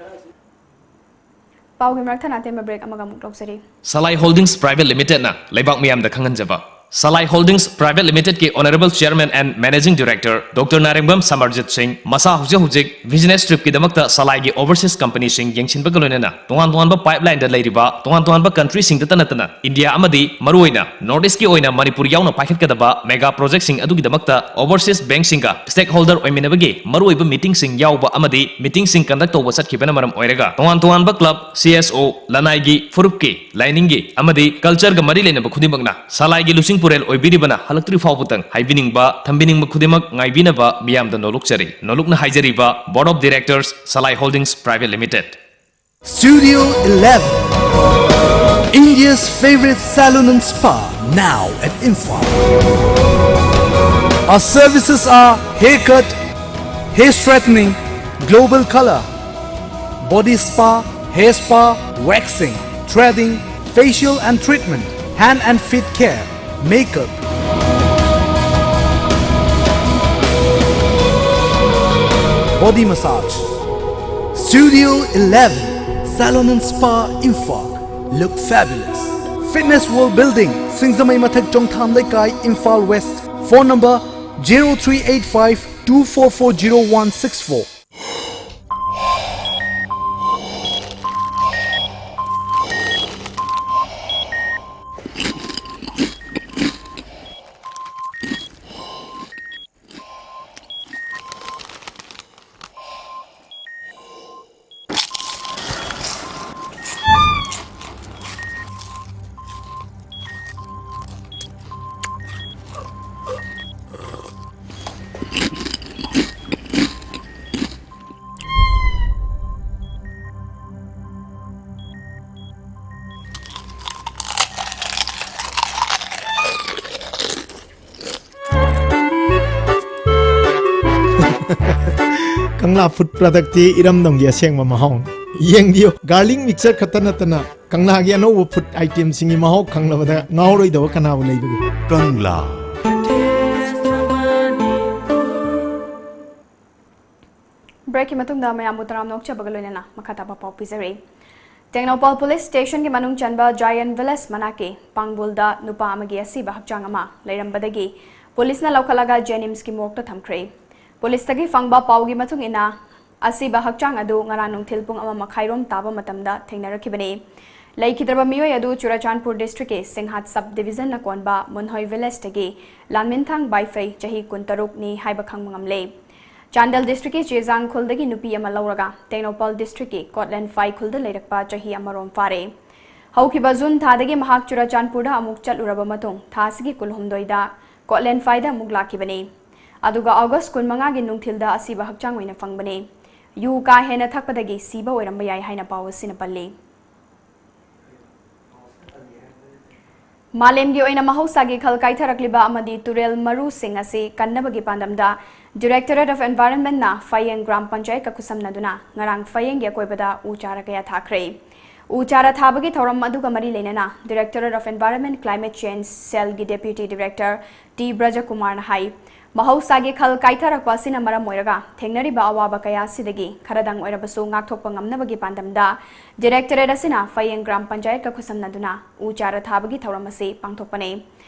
ꯄꯥꯎꯒꯤ ꯃꯔꯛ ꯊꯠꯅ ꯑꯇꯦꯟꯕ break ꯑꯃꯒ ꯑꯃꯨꯛ ꯂꯧꯖꯔꯤ꯫ Salai Holdings Private Limited ꯅ ꯂꯩꯕꯥꯛ ꯃꯤꯌꯥꯝꯗ ꯈꯪꯍꯟꯖꯕ꯫ Salai Holdings Private Limited ꯀꯤ Honourable Chairman and Managing Director Doctor ꯅꯥꯔꯦꯡꯕꯝ ꯁꯃꯔꯖꯤꯠ ꯁꯤꯡ ꯃꯁꯥ ꯍꯧꯖꯤꯛ ꯍꯧꯖꯤꯛ business trip ꯀꯤꯗꯃꯛꯇ ꯁꯂꯥꯏꯒꯤ overseas company ꯁꯤꯡ ꯌꯦꯡꯁꯤꯟꯕꯒ ꯂꯣꯏꯅꯅ ꯇꯣꯉꯥꯟ ꯇꯣꯉꯥꯟꯕ pipeline ꯗ ꯂꯩꯔꯤꯕ ꯇꯣꯉꯥꯟ ꯇꯣꯉꯥꯟꯕ country ꯁꯤꯡꯗꯇ ꯅꯠꯇꯅ India ꯑꯃꯗꯤ ꯃꯔꯨꯑꯣꯏꯅ North East ꯀꯤ ꯑꯣꯏꯅ ꯃꯅꯤꯄꯨꯔ ꯌꯥꯎꯅ ꯄꯥꯏꯈꯠꯀꯗꯕ mega project ꯁꯤꯡ ꯑꯗꯨꯒꯤꯗꯃꯛꯇ overseas bank ꯁꯤꯡꯒ stakeholder ꯑꯣꯏꯃꯤꯟꯅꯕꯒꯤ ꯃꯔꯨꯑꯣꯏꯕ meeting ꯁꯤꯡ ꯌꯥꯎꯕ ꯑꯃꯗꯤ meeting ꯁꯤꯡ conduct ꯇꯧꯕ ꯆꯠꯈꯤꯕꯅ ꯃꯔꯝ ꯑꯣꯏꯔꯒ ꯇꯣꯉꯥꯟ ꯇꯣꯉꯥꯟꯕ club, C S O, ꯂꯅꯥꯏꯒꯤ, ꯐꯨꯔꯨꯞꯀꯤ, ꯂꯥꯏꯅꯤꯡꯒꯤ ꯑꯃꯗꯤ culture ꯒ ꯃꯔꯤ ꯂꯩꯅꯕ ꯈꯨꯗꯤꯡꯃꯛꯅ ꯁꯂꯥꯏꯒꯤ ꯂꯨꯆꯤꯡ ꯄꯨꯔꯦꯜ ꯑꯣꯏꯕꯤꯔꯤꯕꯅ ꯍꯜꯂꯛꯇ꯭ꯔꯤ ꯐꯥꯎꯕꯇꯪ ꯍꯥꯏꯕꯤꯅꯤꯡꯕ, ꯊꯝꯕꯤꯅꯤꯡꯕ ꯈꯨꯗꯤꯡꯃꯛ ꯉꯥꯏꯕꯤꯅꯕ ꯃꯤꯌꯥꯝꯗ ꯅꯣꯂꯨꯛꯆꯔꯤ꯫ ꯅꯣꯂꯨꯛꯅ ꯍꯥꯏꯖꯔꯤꯕ Board of Directors, Salai Holdings Private Limited꯫ Studio eleven, India's favorite salon and spa, now at Imphal. Our services are haircut, hair straightening, global color, body spa, hair spa, waxing, threading, facial and treatment, hand and feet care, makeup, body massage. Studio eleven, Salon and Spa, Imphal. Look fabulous. Fitness World Building, Singzamei Mathak, Chongtham Leikai, Imphal West. Phone number zero three eight five two four four zero one six four. Kangla food product T ꯏꯔꯝꯗꯝꯒꯤ ꯑꯁꯦꯡꯕ ꯃꯍꯥꯎꯅꯤ꯫ ꯌꯦꯡꯕꯤꯌꯨ, garlic mixture ꯈꯛꯇ ꯅꯠꯇꯅ ꯀꯪꯂꯥꯒꯤ ꯑꯅꯧꯕ food item ꯁꯤꯡꯒꯤ ꯃꯍꯥꯎ ꯈꯪꯂꯕꯗ ꯉꯥꯎꯔꯣꯏꯗꯕ ꯀꯅꯥꯕꯨ ꯂꯩꯕꯒꯦ? ꯀꯪꯂꯥ꯫ Break ꯀꯤ ꯃꯇꯨꯡꯗ ꯃꯌꯥꯝꯕꯨ ꯇꯔꯥꯝꯅ ꯑꯣꯛꯆꯕꯒ ꯂꯣꯏꯅꯅ ꯃꯈꯥ ꯇꯥꯕ ꯄꯥꯎ ꯄꯤꯖꯔꯛꯏ꯫ ꯇꯦꯡꯅꯧꯄꯜ ꯄꯨꯂꯤꯁ ꯁ꯭ꯇꯦꯁꯟꯒꯤ ꯃꯅꯨꯡ ꯆꯟꯕ ꯖꯥꯌꯟ ꯚꯤꯂꯦꯖ ꯃꯅꯥꯛꯀꯤ ꯄꯥꯡꯕꯨꯜꯗ ꯅꯨꯄꯥ ꯑꯃꯒꯤ ꯑꯁꯤꯕ ꯍꯛꯆꯥꯡ ꯑꯃ ꯂꯩꯔꯝꯕꯗꯒꯤ ꯄꯨꯂꯤꯁꯅ ꯂꯧꯈꯠꯂꯒ ꯖꯦꯅꯤꯝꯁꯀꯤ ꯃꯣꯔꯒꯇ ꯊꯝꯈ꯭ꯔꯦ꯫ ꯄꯨꯂꯤꯁꯇꯒꯤ ꯐꯪꯕ ꯄꯥꯎꯒꯤ ꯃꯇꯨꯡ ꯏꯟꯅ, ꯑꯁꯤꯕ ꯍꯛꯆꯥꯡ ꯑꯗꯨ ꯉꯔꯥꯡ ꯅꯨꯡꯊꯤꯜ ꯄꯨꯡ ꯑꯃ ꯃꯈꯥꯏꯔꯣꯝ ꯇꯥꯕ ꯃꯇꯝꯗ ꯊꯦꯡꯅꯔꯛꯈꯤꯕꯅꯤ꯫ ꯂꯩꯈꯤꯗ꯭ꯔꯕ ꯃꯤꯑꯣꯏ ꯑꯗꯨ ꯆꯨꯔꯥꯆꯥꯟꯄꯨꯔ ꯗꯤꯁꯇ꯭ꯔꯤꯛꯀꯤ ꯁꯤꯡꯍꯥꯠ ꯁꯕ ꯗꯤꯕꯤꯖꯟꯅ ꯀꯣꯟꯕ ꯃꯨꯟꯍꯣꯏ ꯚꯤꯂꯦꯖꯇꯒꯤ ꯂꯥꯟꯃꯤꯟꯊꯥꯡ ꯕꯥꯏꯐꯩ, ꯆꯍꯤ ꯀꯨꯟꯇꯔꯨꯛꯅꯤ ꯍꯥꯏꯕ ꯈꯪꯕ ꯉꯝꯂꯦ꯫ ꯆꯥꯟꯗꯦꯜ ꯗꯤꯁꯇ꯭ꯔꯤꯛꯀꯤ ꯆꯦꯖꯥꯡ ꯈꯨꯜꯗꯒꯤ ꯅꯨꯄꯤ ꯑꯃ ꯂꯧꯔꯒ ꯇꯦꯡꯅꯧꯄꯜ ꯗꯤꯁꯇ꯭ꯔꯤꯛꯀꯤ ꯀꯣꯠꯂꯦꯟꯐꯥꯏ ꯈꯨꯜꯗ ꯂꯩꯔꯛꯄ ꯆꯍꯤ ꯑꯃꯔꯣꯝ ꯐꯥꯔꯦ꯫ ꯍꯧꯈꯤꯕ ꯖꯨꯟ ꯊꯥꯗꯒꯤ ꯃꯍꯥꯛ ꯆꯨꯔꯥꯆꯥꯟꯄꯨꯔꯗ ꯑꯃꯨꯛ ꯆꯠꯂꯨꯔꯕ ꯃꯇꯨꯡ, ꯊꯥ ꯑꯁꯤꯒꯤ ꯀꯨꯟꯍꯨꯝꯗꯣꯏꯗ ꯀꯣꯠꯂꯦꯟꯐꯥꯏꯗ ꯑꯃꯨꯛ ꯂꯥꯛꯈꯤꯕꯅꯤ꯫ ꯑꯗꯨꯒ ꯑꯣꯒꯁ ꯀꯨꯟꯃꯉꯥꯒꯤ ꯅꯨꯡꯊꯤꯜꯗ ꯑꯁꯤꯕ ꯍꯛꯆꯥꯡ ꯑꯣꯏꯅ ꯐꯪꯕꯅꯤ꯫ ꯌꯨ ꯀꯥ ꯍꯦꯟꯅ ꯊꯛꯄꯗꯒꯤ ꯁꯤꯕ ꯑꯣꯏꯔꯝꯕ ꯌꯥꯏ ꯍꯥꯏꯅ ꯄꯥꯎ ꯑꯁꯤꯅ ꯄꯜꯂꯤ꯫ ꯃꯥꯂꯦꯝꯒꯤ ꯑꯣꯏꯅ ꯃꯍꯧꯁꯥꯒꯤ ꯈꯜ ꯀꯥꯏꯊꯔꯛꯂꯤꯕ ꯑꯃꯗꯤ ꯇꯨꯔꯦꯜ ꯃꯔꯨꯁꯤꯡ ꯑꯁꯤ ꯀꯟꯅꯕꯒꯤ ꯄꯥꯟꯗꯝꯗ Directorate of Environmentꯅ ꯐꯌꯦꯡ ꯒ꯭ꯔꯥꯝ ꯄꯟꯆꯥꯌꯠꯀ ꯈꯨꯠꯁꯝꯅꯗꯨꯅ ꯉꯔꯥꯡ ꯐꯌꯦꯡꯒꯤ ꯑꯀꯣꯏꯕꯗ ꯎ ꯆꯥꯔ ꯀꯌꯥ ꯊꯥꯈ꯭ꯔꯦ꯫ ꯎ ꯆꯥꯔ ꯊꯥꯕꯒꯤ ꯊꯧꯔꯝ ꯑꯗꯨꯒ ꯃꯔꯤ ꯂꯩꯅꯅ Directorate of Environment Climate Change Cellꯒꯤ Deputy Director ꯇꯤ ꯕ꯭ꯔꯖꯀꯨꯃꯥꯔꯅ ꯍꯥꯏ, ꯃꯍꯧꯁꯥꯒꯤ ꯈꯜ ꯀꯥꯏꯊꯔꯛꯄ ꯑꯁꯤꯅ ꯃꯔꯝ ꯑꯣꯏꯔꯒ ꯊꯦꯡꯅꯔꯤꯕ ꯑꯋꯥꯕ ꯀꯌꯥ ꯑꯁꯤꯗꯒꯤ ꯈꯔꯗꯪ ꯑꯣꯏꯔꯕꯁꯨ ꯉꯥꯛꯊꯣꯛꯄ ꯉꯝꯅꯕꯒꯤ ꯄꯥꯟꯗꯝꯗ Directorate ꯑꯁꯤꯅ ꯐꯌꯦꯡ ꯒ꯭ꯔꯥꯝ ꯄꯟꯆꯥꯌꯠꯀ ꯈꯨꯠꯁꯝꯅꯗꯨꯅ ꯎ ꯆꯥꯔ ꯊꯥꯕꯒꯤ ꯊꯧꯔꯝ ꯑꯁꯤ ꯄꯥꯡꯊꯣꯛꯄꯅꯤ꯫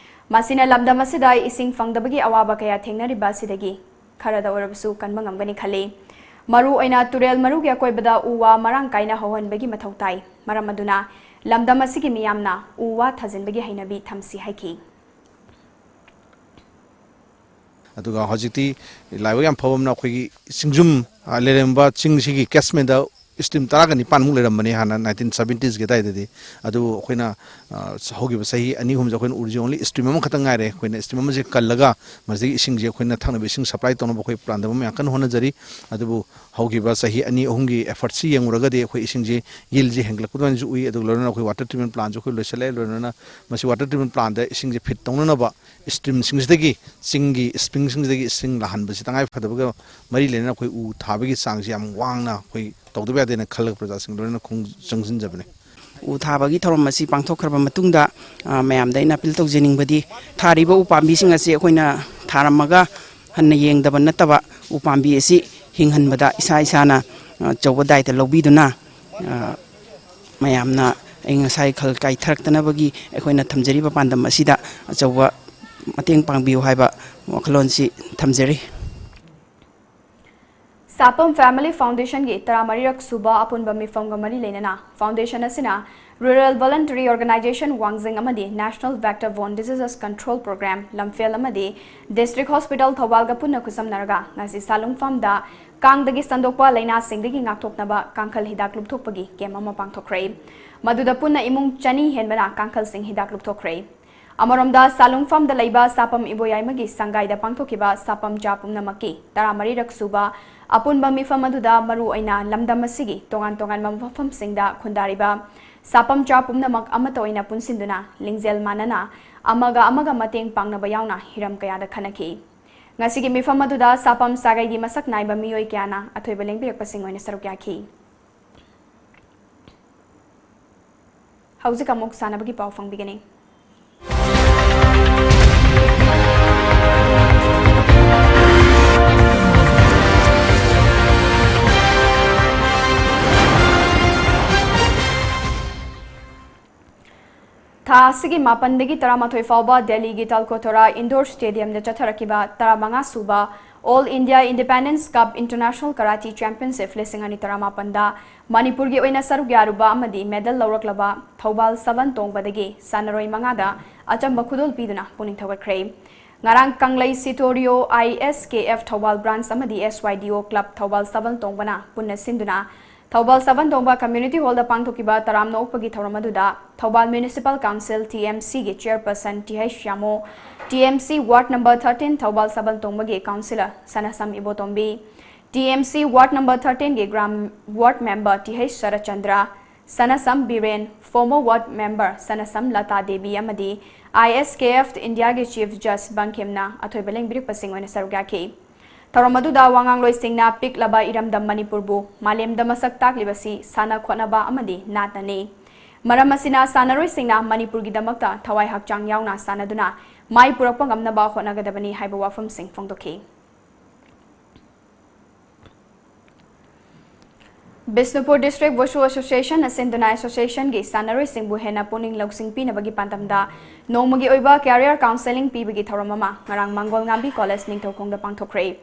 ꯃꯁꯤꯅ ꯂꯝꯗꯝ ꯑꯁꯤꯗ ꯏꯁꯤꯡ ꯐꯪꯗꯕꯒꯤ ꯑꯋꯥꯕ ꯀꯌꯥ ꯊꯦꯡꯅꯔꯤꯕ ꯑꯁꯤꯗꯒꯤ ꯈꯔꯗ ꯑꯣꯏꯔꯕꯁꯨ ꯀꯟꯕ ꯉꯝꯒꯅꯤ ꯈꯜꯂꯤ꯫ ꯃꯔꯨ ꯑꯣꯏꯅ ꯇꯨꯔꯦꯜ ꯃꯔꯨꯒꯤ ꯑꯀꯣꯏꯕꯗ ꯎ ꯋꯥ ꯃꯔꯥꯡ ꯀꯥꯏꯅ ꯍꯧꯍꯟꯕꯒꯤ ꯃꯊꯧ ꯇꯥꯏ꯫ ꯃꯔꯝ ꯑꯗꯨꯅ ꯂꯝꯗꯝ ꯑꯁꯤꯒꯤ ꯃꯤꯌꯥꯝꯅ ꯎ ꯋꯥ ꯊꯥꯖꯤꯟꯕꯒꯤ ꯍꯩꯅꯕꯤ ꯊꯝꯁꯤ ꯍꯥꯏꯈꯤ꯫ ꯑꯗꯨꯒ ꯍꯧꯖꯤꯛꯇꯤ ꯂꯥꯏꯕꯛ ꯌꯥꯝ ꯐꯕ ꯑꯃꯅ ꯑꯩꯈꯣꯏꯒꯤ ꯆꯤꯡꯖꯨꯝ, ꯑ, ꯂꯩꯔꯝꯕ ꯆꯤꯡꯁꯤꯒꯤ catchmentꯗ stream ꯇꯔꯥꯒ ꯅꯤꯄꯥꯟꯃꯨꯛ ꯂꯩꯔꯝꯕꯅꯤ ꯍꯥꯟꯅ nineteen seventies ꯀꯤ ꯑꯗꯨꯋꯥꯏꯗꯗꯤ꯫ ꯑꯗꯨꯕꯨ ꯑꯩꯈꯣꯏꯅ, ꯑ, ꯍꯧꯈꯤꯕ ꯆꯍꯤ ꯑꯅꯤ ꯑꯍꯨꯝꯁꯦ ꯑꯩꯈꯣꯏꯅ ꯎꯔꯤꯁꯦ only stream ꯑꯃꯈꯛꯇꯪ ꯉꯥꯏꯔꯦ꯫ ꯑꯩꯈꯣꯏꯅ stream ꯑꯃꯁꯦ ꯀꯜꯂꯒ ꯃꯁꯤꯗꯒꯤ ꯏꯁꯤꯡꯁꯦ ꯑꯩꯈꯣꯏꯅ ꯊꯛꯅꯕ ꯏꯁꯤꯡ supply ꯇꯧꯅꯕ ꯑꯩꯈꯣꯏ plan ꯇꯧꯕ ꯑꯃ ꯌꯥꯝ ꯀꯟꯅ ꯍꯣꯠꯅꯖꯔꯤ꯫ ꯑꯗꯨꯕꯨ ꯍꯧꯈꯤꯕ ꯆꯍꯤ ꯑꯅꯤ ꯑꯍꯨꯝꯒꯤ effortꯁꯤ ꯌꯦꯡꯉꯨꯔꯒꯗꯤ ꯑꯩꯈꯣꯏ ꯏꯁꯤꯡꯁꯦ yieldꯁꯦ ꯍꯦꯟꯒꯠꯂꯛꯄ ꯑꯗꯨꯃꯥꯏꯅꯁꯨ ꯎꯏ꯫ ꯑꯗꯨꯒ ꯂꯣꯏꯅꯅ ꯑꯩꯈꯣꯏ water treatment plantꯁꯨ ꯑꯩꯈꯣꯏ ꯂꯣꯏꯁꯤꯜꯂꯛꯑꯦ꯫ ꯂꯣꯏꯅꯅ ꯃꯁꯤ water treatment plantꯇ ꯏꯁꯤꯡꯁꯦ feed ꯇꯧꯅꯅꯕ streamꯁꯤꯡꯁꯤꯗꯒꯤ, ꯆꯤꯡꯒꯤ springꯁꯤꯡꯁꯤꯗꯒꯤ ꯏꯁꯤꯡ ꯂꯥꯛꯍꯟꯕꯁꯤ ꯇꯉꯥꯏ ꯐꯗꯕꯒ ꯃꯔꯤ ꯂꯩꯅꯅ ꯑꯩꯈꯣꯏ ꯎ ꯊꯥꯕꯒꯤ ꯆꯥꯡꯁꯤ ꯌꯥꯝ ꯋꯥꯡꯅ ꯑꯩꯈꯣꯏ ꯇꯧꯗꯕ ꯌꯥꯗꯦꯅ ꯈꯜꯂꯒ ꯄ꯭ꯔꯖꯥꯁꯤꯡ ꯂꯣꯏꯅ ꯈꯣꯡ ꯆꯪꯁꯤꯟꯖꯕꯅꯤ꯫ ꯎ ꯊꯥꯕꯒꯤ ꯊꯧꯔꯝ ꯑꯁꯤ ꯄꯥꯡꯊꯣꯛꯈ꯭ꯔꯕ ꯃꯇꯨꯡꯗ, ꯑ, ꯃꯌꯥꯝꯗ ꯑꯩꯅ appeal ꯇꯧꯖꯅꯤꯡꯕꯗꯤ, ꯊꯥꯔꯤꯕ ꯎ ꯄꯥꯝꯕꯤꯁꯤꯡ ꯑꯁꯤ ꯑꯩꯈꯣꯏꯅ ꯊꯥꯔꯝꯃꯒ ꯍꯟꯅ ꯌꯦꯡꯗꯕ ꯅꯠꯇꯕ, ꯎ ꯄꯥꯝꯕꯤ ꯑꯁꯤ ꯍꯤꯡꯍꯟꯕꯗ ꯏꯁꯥ ꯏꯁꯥꯅ, ꯑ, ꯑꯆꯧꯕ ꯗꯥꯏꯇ ꯂꯧꯕꯤꯗꯨꯅ, ꯑ, ꯃꯌꯥꯝꯅ ꯑꯏꯪ ꯑꯁꯥꯒꯤ ꯈꯜ ꯀꯥꯏꯊꯔꯛꯇꯅꯕꯒꯤ ꯑꯩꯈꯣꯏꯅ ꯊꯝꯖꯔꯤꯕ ꯄꯥꯟꯗꯝ ꯑꯁꯤꯗ ꯑꯆꯧꯕ ꯃꯇꯦꯡ ꯄꯥꯡꯕꯤꯌꯨ ꯍꯥꯏꯕ ꯋꯥꯈꯜꯂꯣꯟꯁꯤ ꯊꯝꯖꯔꯤ꯫ ꯁꯥꯄꯝ Family Foundation ꯒꯤ ꯇꯔꯥꯃꯔꯤꯔꯛ ꯁꯨꯕ ꯑꯄꯨꯟꯕ ꯃꯤꯐꯝꯒ ꯃꯔꯤ ꯂꯩꯅꯅ foundation ꯑꯁꯤꯅ Rural Voluntary Organization ꯋꯥꯡꯖꯤꯡ ꯑꯃꯗꯤ National Vector Borne Diseases Control Program ꯂꯝꯐꯦꯜ ꯑꯃꯗꯤ District Hospital ꯊꯧꯕꯥꯜꯒ ꯄꯨꯟꯅ ꯈꯨꯠꯁꯝꯅꯔꯒ ꯉꯁꯤ ꯁꯥꯂꯨꯡꯐꯝꯗ ꯀꯥꯡꯗꯒꯤ ꯁꯟꯗꯣꯛꯄ ꯂꯥꯏꯅꯥꯁꯤꯡꯗꯒꯤ ꯉꯥꯛꯊꯣꯛꯅꯕ ꯀꯥꯡꯈꯜ ꯍꯤꯗꯥꯛ ꯂꯨꯞꯊꯣꯛꯄꯒꯤ camp ꯑꯃ ꯄꯥꯡꯊꯣꯛꯈ꯭ꯔꯦ꯫ ꯃꯗꯨꯗ ꯄꯨꯟꯅ ꯏꯃꯨꯡ ꯆꯅꯤ ꯍꯦꯟꯕꯅ ꯀꯥꯡꯈꯜꯁꯤꯡ ꯍꯤꯗꯥꯛ ꯂꯨꯞꯊꯣꯛꯈ꯭ꯔꯦ꯫ ꯑꯃꯔꯣꯝꯗ ꯁꯥꯂꯨꯡꯐꯝꯗ ꯂꯩꯕ ꯁꯥꯄꯝ ꯏꯕꯣꯌꯥꯏꯃꯒꯤ ꯁꯪꯒꯥꯏꯗ ꯄꯥꯡꯊꯣꯛꯈꯤꯕ ꯁꯥꯄꯝ ꯆꯥ ꯄꯨꯝꯅꯃꯛꯀꯤ ꯇꯔꯥꯃꯔꯤꯔꯛ ꯁꯨꯕ ꯑꯄꯨꯟꯕ ꯃꯤꯐꯝ ꯑꯗꯨꯗ ꯃꯔꯨ ꯑꯣꯏꯅ ꯂꯝꯗꯝ ꯑꯁꯤꯒꯤ ꯇꯣꯉꯥꯟ ꯇꯣꯉꯥꯟꯕ ꯃꯐꯝꯁꯤꯡꯗ ꯈꯨꯟꯗꯥꯔꯤꯕ ꯁꯥꯄꯝ ꯆꯥ ꯄꯨꯝꯅꯃꯛ ꯑꯃꯠꯇ ꯑꯣꯏꯅ ꯄꯨꯟꯁꯤꯟꯗꯨꯅ ꯂꯤꯡꯖꯦꯜ ꯃꯥꯟꯅꯅ ꯑꯃꯒ ꯑꯃꯒ ꯃꯇꯦꯡ ꯄꯥꯡꯅꯕ ꯌꯥꯎꯅ ꯍꯤꯔꯝ ꯀꯌꯥꯗ ꯈꯟꯅꯈꯤ꯫ ꯉꯁꯤꯒꯤ ꯃꯤꯐꯝ ꯑꯗꯨꯗ ꯁꯥꯄꯝ ꯁꯥꯒꯩꯒꯤ ꯃꯁꯛ ꯅꯥꯏꯕ ꯃꯤꯑꯣꯏ ꯀꯌꯥꯅ ꯑꯊꯣꯏꯕ ꯂꯦꯡꯕꯤꯔꯛꯄꯁꯤꯡ ꯑꯣꯏꯅ ꯁꯔꯨꯛ ꯌꯥꯈꯤ꯫ ꯍꯧꯖꯤꯛ ꯑꯃꯨꯛ ꯁꯥꯟꯅꯕꯒꯤ ꯄꯥꯎ ꯐꯪꯕꯤꯒꯅꯤ꯫ ꯊꯥ ꯑꯁꯤꯒꯤ ꯃꯥꯄꯟꯗꯒꯤ ꯇꯔꯥꯃꯥꯊꯣꯏ ꯐꯥꯎꯕ ꯗꯦꯜꯂꯤꯒꯤ ꯇꯥꯜꯀꯣꯊꯣꯔꯥ Indoor Stadium ꯗ ꯆꯠꯊꯔꯛꯈꯤꯕ ꯇꯔꯥꯃꯉꯥ ꯁꯨꯕ All India Independence Cup International Karate Championship ꯂꯤꯁꯤꯡ ꯑꯅꯤ ꯇꯔꯥꯃꯥꯄꯟꯗ ꯃꯅꯤꯄꯨꯔꯒꯤ ꯑꯣꯏꯅ ꯁꯔꯨꯛ ꯌꯥꯔꯨꯕ ꯑꯃꯗꯤ medal ꯂꯧꯔꯛꯂꯕ ꯊꯧꯕꯥꯜ ꯁꯕꯟ ꯇꯣꯡꯕꯗꯒꯤ ꯁꯥꯟꯅꯔꯣꯏ ꯃꯉꯥꯗ ꯑꯆꯝꯕ ꯈꯨꯗꯣꯜ ꯄꯤꯗꯨꯅ ꯄꯨꯛꯅꯤꯡ ꯊꯧꯒꯠꯈ꯭ꯔꯦ꯫ ꯉꯔꯥꯡ ꯀꯪꯂꯩ ꯁꯤꯇꯣꯔꯤꯌꯣ I S K F Thoubal branch ꯑꯃꯗꯤ S Y D O club Thoubal Sabon ꯇꯣꯡꯕꯅ ꯄꯨꯟꯅ ꯁꯤꯟꯗꯨꯅ ꯊꯧꯕꯥꯜ ꯁꯕꯟ ꯇꯣꯡꯕ Community Hall ꯗ ꯄꯥꯡꯊꯣꯛꯈꯤꯕ ꯇꯔꯥꯝꯅ ꯑꯣꯛꯄꯒꯤ ꯊꯧꯔꯝ ꯑꯗꯨꯗ Thoubal Municipal Council T M C ꯒꯤ chairperson T H Shyamo, T M C ward number thirteen Thoubal Sabon ꯇꯣꯡꯕꯒꯤ councillor Sanasam Ibotombi, T M C ward number thirteen ꯒꯤ ꯒ꯭ꯔꯥꯝ ward member T H Saratchandra, Sanasam Biren, former ward member Sanasam Lata Devi ꯑꯃꯗꯤ I S K F India ꯒꯤ chief judge ꯕꯪꯈꯦꯝꯅ ꯑꯊꯣꯏꯕ ꯂꯦꯡꯕꯤꯔꯛꯄꯁꯤꯡ ꯑꯣꯏꯅ ꯁꯔꯨꯛ ꯌꯥꯈꯤ꯫ ꯊꯧꯔꯝ ꯑꯗꯨꯗ ꯋꯥꯉꯥꯡꯂꯣꯏꯁꯤꯡꯅ ꯄꯤꯛꯂꯕ ꯏꯔꯝꯗꯝ ꯃꯅꯤꯄꯨꯔꯕꯨ ꯃꯥꯂꯦꯝꯗ ꯃꯁꯛ ꯇꯥꯛꯂꯤꯕꯁꯤ ꯁꯥꯟꯅ ꯈꯣꯠꯅꯕ ꯑꯃꯗꯤ ꯅꯥꯠꯅꯅꯤ꯫ ꯃꯔꯝ ꯑꯁꯤꯅ ꯁꯥꯟꯅꯔꯣꯏꯁꯤꯡꯅ ꯃꯅꯤꯄꯨꯔꯒꯤꯗꯃꯛꯇ ꯊꯋꯥꯏ ꯍꯛꯆꯥꯡ ꯌꯥꯎꯅ ꯁꯥꯟꯅꯗꯨꯅ ꯃꯥꯏ ꯄꯨꯔꯛꯄ ꯉꯝꯅꯕ ꯍꯣꯠꯅꯒꯗꯕꯅꯤ ꯍꯥꯏꯕ ꯋꯥꯐꯝꯁꯤꯡ ꯐꯣꯡꯗꯣꯛꯈꯤ꯫ ꯕꯤꯁꯅꯨꯄꯨꯔ District Wushu Association ꯅ ꯁꯤꯟꯗꯨꯅ association ꯒꯤ ꯁꯥꯟꯅꯔꯣꯏꯁꯤꯡꯕꯨ ꯍꯦꯟꯅ ꯄꯨꯛꯅꯤꯡ ꯂꯧꯁꯤꯡ ꯄꯤꯅꯕꯒꯤ ꯄꯥꯟꯗꯝꯗ ꯅꯣꯡꯃꯒꯤ ꯑꯣꯏꯕ career counselling ꯄꯤꯕꯒꯤ ꯊꯧꯔꯝ ꯑꯃ ꯉꯔꯥꯡ ꯃꯥꯡꯒꯣꯜꯉꯥꯝꯕꯤ College ꯅꯤꯡꯊꯧꯈꯣꯡꯗ ꯄꯥꯡꯊꯣꯛꯈ꯭ꯔꯦ꯫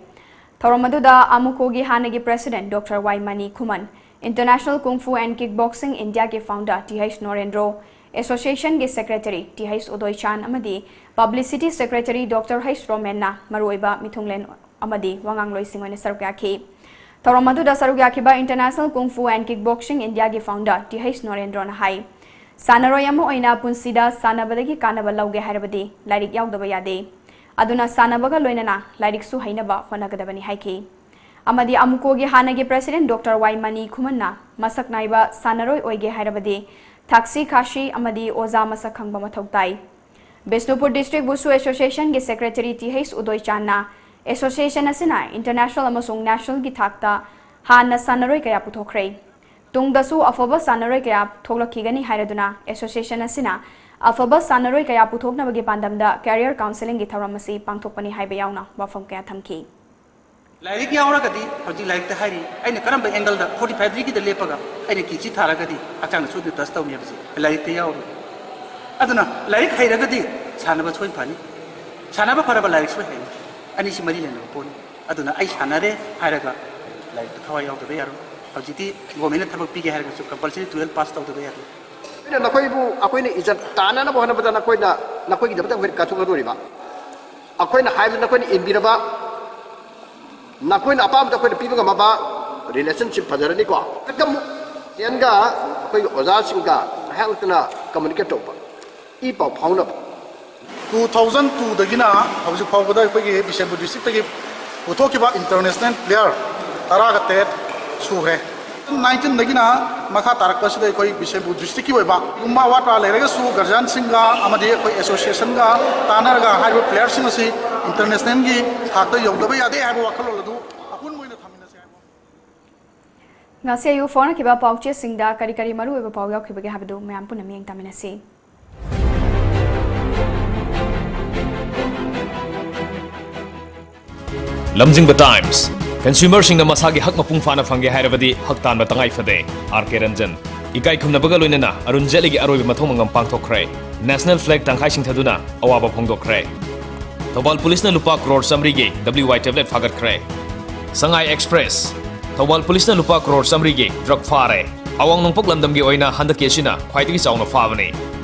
ꯊꯧꯔꯝ ꯑꯗꯨꯗ ꯑꯃꯨꯀꯣꯒꯤ ꯍꯥꯟꯅꯒꯤ President Doctor Y Mani Khuman, International Kung Fu and Kickboxing India ꯒꯤ Founder T H Norendro, Association ꯒꯤ Secretary ꯇꯤ ꯑꯩꯆ ꯎꯗꯣꯏꯆꯥꯟ ꯑꯃꯗꯤ Publicity Secretary Doctor ꯍꯩꯁ ꯔꯣꯃꯦꯟꯅ ꯃꯔꯨꯑꯣꯏꯕ ꯃꯤꯊꯨꯡꯂꯦꯟ ꯑꯃꯗꯤ ꯋꯥꯉꯥꯡꯂꯣꯏꯁꯤꯡ ꯑꯣꯏꯅ ꯁꯔꯨꯛ ꯌꯥꯈꯤ꯫ ꯊꯧꯔꯝ ꯑꯗꯨꯗ ꯁꯔꯨꯛ ꯌꯥꯈꯤꯕ International Kung Fu and Kickboxing India ꯒꯤ Founder ꯇꯤ ꯑꯩꯆ ꯅꯣꯔꯦꯟꯗ꯭ꯔꯣꯅ ꯍꯥꯏ, ꯁꯥꯟꯅꯔꯣꯏ ꯑꯃ ꯑꯣꯏꯅ ꯄꯨꯟꯁꯤꯗ ꯁꯥꯟꯅꯕꯗꯒꯤ ꯀꯥꯟꯅꯕ ꯂꯧꯒꯦ ꯍꯥꯏꯔꯕꯗꯤ ꯂꯥꯏꯔꯤꯛ ꯌꯥꯎꯗꯕ ꯌꯥꯗꯦ꯫ ꯑꯗꯨꯅ ꯁꯥꯟꯅꯕꯒ ꯂꯣꯏꯅꯅ ꯂꯥꯏꯔꯤꯛꯁꯨ ꯍꯩꯅꯕ ꯍꯣꯠꯅꯒꯗꯕꯅꯤ ꯍꯥꯏꯈꯤ꯫ ꯑꯃꯗꯤ ꯑꯃꯨꯀꯣꯒꯤ ꯍꯥꯟꯅꯒꯤ President Doctor ꯋꯥꯏ ꯃꯅꯤ ꯈꯨꯃꯟꯅ ꯃꯁꯛ ꯅꯥꯏꯕ ꯁꯥꯟꯅꯔꯣꯏ ꯑꯣꯏꯒꯦ ꯍꯥꯏꯔꯕꯗꯤ ꯊꯥꯛꯁꯤ ꯈꯥꯁꯤ ꯑꯃꯗꯤ ꯑꯣꯖꯥ ꯃꯁꯛ ꯈꯪꯕ ꯃꯊꯧ ꯇꯥꯏ꯫ ꯕꯤꯁꯅꯨꯄꯨꯔ District Wushu Association ꯒꯤ Secretary ꯇꯤ ꯑꯩꯆ ꯎꯗꯣꯏꯆꯥꯟꯅ association ꯑꯁꯤꯅ international ꯑꯃꯁꯨꯡ national ꯒꯤ ꯊꯥꯛꯇ ꯍꯥꯟꯅ ꯁꯥꯟꯅꯔꯣꯏ ꯀꯌꯥ ꯄꯨꯊꯣꯛꯈ꯭ꯔꯦ꯫ ꯇꯨꯡꯗꯁꯨ ꯑꯐꯕ ꯁꯥꯟꯅꯔꯣꯏ ꯀꯌꯥ ꯊꯣꯛꯂꯛꯈꯤꯒꯅꯤ ꯍꯥꯏꯔꯗꯨꯅ association ꯑꯁꯤꯅ ꯑꯐꯕ ꯁꯥꯟꯅꯔꯣꯏ ꯀꯌꯥ ꯄꯨꯊꯣꯛꯅꯕꯒꯤ ꯄꯥꯟꯗꯝꯗ career counselling ꯒꯤ ꯊꯧꯔꯝ ꯑꯁꯤ ꯄꯥꯡꯊꯣꯛꯄꯅꯤ ꯍꯥꯏꯕ ꯌꯥꯎꯅ ꯋꯥꯐꯝ ꯀꯌꯥ ꯊꯝꯈꯤ꯫ ꯂꯥꯏꯔꯤꯛ ꯌꯥꯎꯔꯒꯗꯤ ꯍꯧꯖꯤꯛ ꯂꯥꯏꯔꯤꯛꯇ ꯍꯥꯏꯔꯤ, ꯑꯩꯅ ꯀꯔꯝꯕ angle ꯗ forty five degree ꯗ ꯂꯦꯞꯄꯒ ꯑꯩꯅ ꯀꯤ ꯁꯤ ꯊꯥꯔꯒꯗꯤ ꯍꯛꯆꯥꯡꯗ ꯁꯣꯏꯗꯅ touch ꯇꯧꯅꯤ ꯍꯥꯏꯕꯁꯤ ꯂꯥꯏꯔꯤꯛꯇ ꯌꯥꯎꯔꯤ꯫ ꯑꯗꯨꯅ ꯂꯥꯏꯔꯤꯛ ꯍꯩꯔꯒꯗꯤ ꯁꯥꯟꯅꯕ ꯁꯣꯏ ꯐꯅꯤ, ꯁꯥꯟꯅꯕ ꯐꯔꯕ ꯂꯥꯏꯔꯤꯛ ꯁꯣꯏ ꯍꯩꯅꯤ, ꯑꯅꯤꯁꯤ ꯃꯔꯤ ꯂꯩꯅꯕ ꯄꯣꯠꯅꯤ꯫ ꯑꯗꯨꯅ ꯑꯩ ꯁꯥꯟꯅꯔꯦ ꯍꯥꯏꯔꯒ ꯂꯥꯏꯔꯤꯛꯇ ꯊꯋꯥꯏ ꯌꯥꯎꯗꯕ ꯌꯥꯔꯣꯏ꯫ ꯍꯧꯖꯤꯛꯇꯤ government ꯅ ꯊꯕꯛ ꯄꯤꯒꯦ ꯍꯥꯏꯔꯒꯁꯨ compulsory twelve pass ꯇꯧꯗꯕ ꯌꯥꯗꯦ꯫ ꯑꯩꯅ ꯅꯈꯣꯏꯕꯨ, ꯑꯩꯈꯣꯏꯅ ꯏꯖꯠ ꯇꯥꯟꯅꯅꯕ ꯍꯣꯠꯅꯕꯗ ꯅꯈꯣꯏꯅ, ꯅꯈꯣꯏꯒꯤꯗꯃꯛꯇ ꯑꯩꯈꯣꯏꯅ ꯀꯠꯊꯣꯛꯀꯗꯧꯔꯤꯕ, ꯑꯩꯈꯣꯏꯅ ꯍꯥꯏꯕꯗ ꯅꯈꯣꯏꯅ ꯏꯟꯕꯤꯔꯕ, ꯅꯈꯣꯏꯅ ꯑꯄꯥꯝꯕꯗ ꯑꯩꯈꯣꯏꯅ ꯄꯤꯕ ꯉꯝꯃꯕ relationship ꯐꯖꯔꯅꯤꯀꯣ꯫ ꯆꯦꯟꯒ ꯑꯩꯈꯣꯏꯒꯤ ꯑꯣꯖꯥꯁꯤꯡꯒ ꯉꯥꯏꯍꯥꯛ ꯅꯠꯇꯅ communicate ꯇꯧꯕ, ꯏ ꯄꯥꯎ ꯐꯥꯎꯅꯕ꯫ Two thousand two ꯗꯒꯤꯅ ꯍꯧꯖꯤꯛ ꯐꯥꯎꯕꯗ ꯑꯩꯈꯣꯏꯒꯤ ꯕꯤꯁꯦꯝꯄꯨꯔ district ꯇꯒꯤ ꯄꯨꯊꯣꯛꯈꯤꯕ international player ꯇꯔꯥꯒ ꯇꯔꯦꯠ ꯁꯨꯈ꯭ꯔꯦ꯫ Nineteen ꯗꯒꯤꯅ ꯃꯈꯥ ꯇꯥꯔꯛꯄꯁꯤꯗ ꯑꯩꯈꯣꯏ ꯕꯤꯁꯦꯝꯄꯨꯔ district ꯀꯤ ꯑꯣꯏꯕ ꯀꯨꯝꯕ ꯑꯋꯥꯠꯄ ꯂꯩꯔꯒꯁꯨ guardian ꯁꯤꯡꯒ ꯑꯃꯗꯤ ꯑꯩꯈꯣꯏ association ꯒ ꯇꯥꯟꯅꯔꯒ ꯍꯥꯏꯔꯤꯕ player ꯁꯤꯡ ꯑꯁꯤ international ꯒꯤ ꯊꯥꯛꯇ ꯌꯧꯗꯕ ꯌꯥꯗꯦ ꯍꯥꯏꯕ ꯋꯥꯈꯜꯂꯣꯟ ꯑꯗꯨ ꯑꯄꯨꯟꯕ ꯑꯣꯏꯅ ꯊꯝꯃꯤꯟꯅꯁꯤ ꯍꯥꯏꯕ꯫ ꯉꯁꯤ ꯑꯌꯨꯛ ꯐꯣꯡꯂꯛꯈꯤꯕ ꯄꯥꯎꯆꯦꯁꯤꯡꯗ ꯀꯔꯤ ꯀꯔꯤ ꯃꯔꯨꯑꯣꯏꯕ ꯄꯥꯎ ꯌꯥꯎꯈꯤꯕꯒꯦ ꯍꯥꯏꯕꯗꯨ ꯃꯌꯥꯝ ꯄꯨꯟꯅ ꯃꯤꯠꯌꯦꯡ ꯇꯥꯃꯤꯟꯅꯁꯤ꯫ ꯂꯝꯖꯤꯡꯕ Times꯫ ꯀꯟꯁ꯭ꯌꯨꯃꯔꯁꯤꯡꯅ ꯃꯁꯥꯒꯤ ꯍꯛ ꯃꯄꯨꯡ ꯐꯥꯅ ꯐꯪꯒꯦ ꯍꯥꯏꯔꯕꯗꯤ ꯍꯛ ꯇꯥꯟꯕ ꯇꯉꯥꯏ ꯐꯗꯦ꯫ ꯑꯥꯔ ꯀꯦ ꯔꯟꯖꯟ꯫ ꯏꯀꯥꯏ ꯈꯨꯝꯅꯕꯒ ꯂꯣꯏꯅꯅ ꯑꯔꯨꯟ ꯖꯦꯠꯂꯤꯒꯤ ꯑꯔꯣꯏꯕ ꯃꯊꯧ ꯃꯉꯝ ꯄꯥꯡꯊꯣꯛꯈ꯭ꯔꯦ꯫ ꯅꯦꯁꯅꯦꯜ ꯐ꯭ꯂꯦꯒ ꯇꯪꯈꯥꯏ ꯁꯤꯡꯊꯗꯨꯅ ꯑꯋꯥꯕ ꯐꯣꯡꯗꯣꯛꯈ꯭ꯔꯦ꯫ ꯊꯧꯕꯥꯜ ꯄꯨꯂꯤꯁꯅ ꯂꯨꯄꯥ ꯀ꯭ꯔꯣꯔ ꯆꯥꯃꯔꯤꯒꯤ ꯗꯕ꯭ꯂꯤꯌꯨ ꯑꯥꯏ ꯇꯦꯕ꯭ꯂꯦꯠ ꯐꯥꯒꯠꯈ꯭ꯔꯦ꯫ ꯁꯉꯥꯏ ꯑꯦꯛꯁꯄ꯭ꯔꯦꯁ꯫ ꯊꯧꯕꯥꯜ ꯄꯨꯂꯤꯁꯅ ꯂꯨꯄꯥ ꯀ꯭ꯔꯣꯔ ꯆꯥꯃꯔꯤꯒꯤ ꯗ꯭ꯔꯒ ꯐꯥꯔꯦ꯫ ꯑꯋꯥꯡ ꯅꯣꯡꯄꯣꯛ ꯂꯝꯗꯝꯒꯤ ꯑꯣꯏꯅ ꯍꯟꯗꯛꯀꯤ ꯑꯁꯤꯅ ꯈ꯭ꯋꯥꯏꯗꯒꯤ ꯆꯥꯎꯅ ꯐꯥꯕꯅꯤ꯫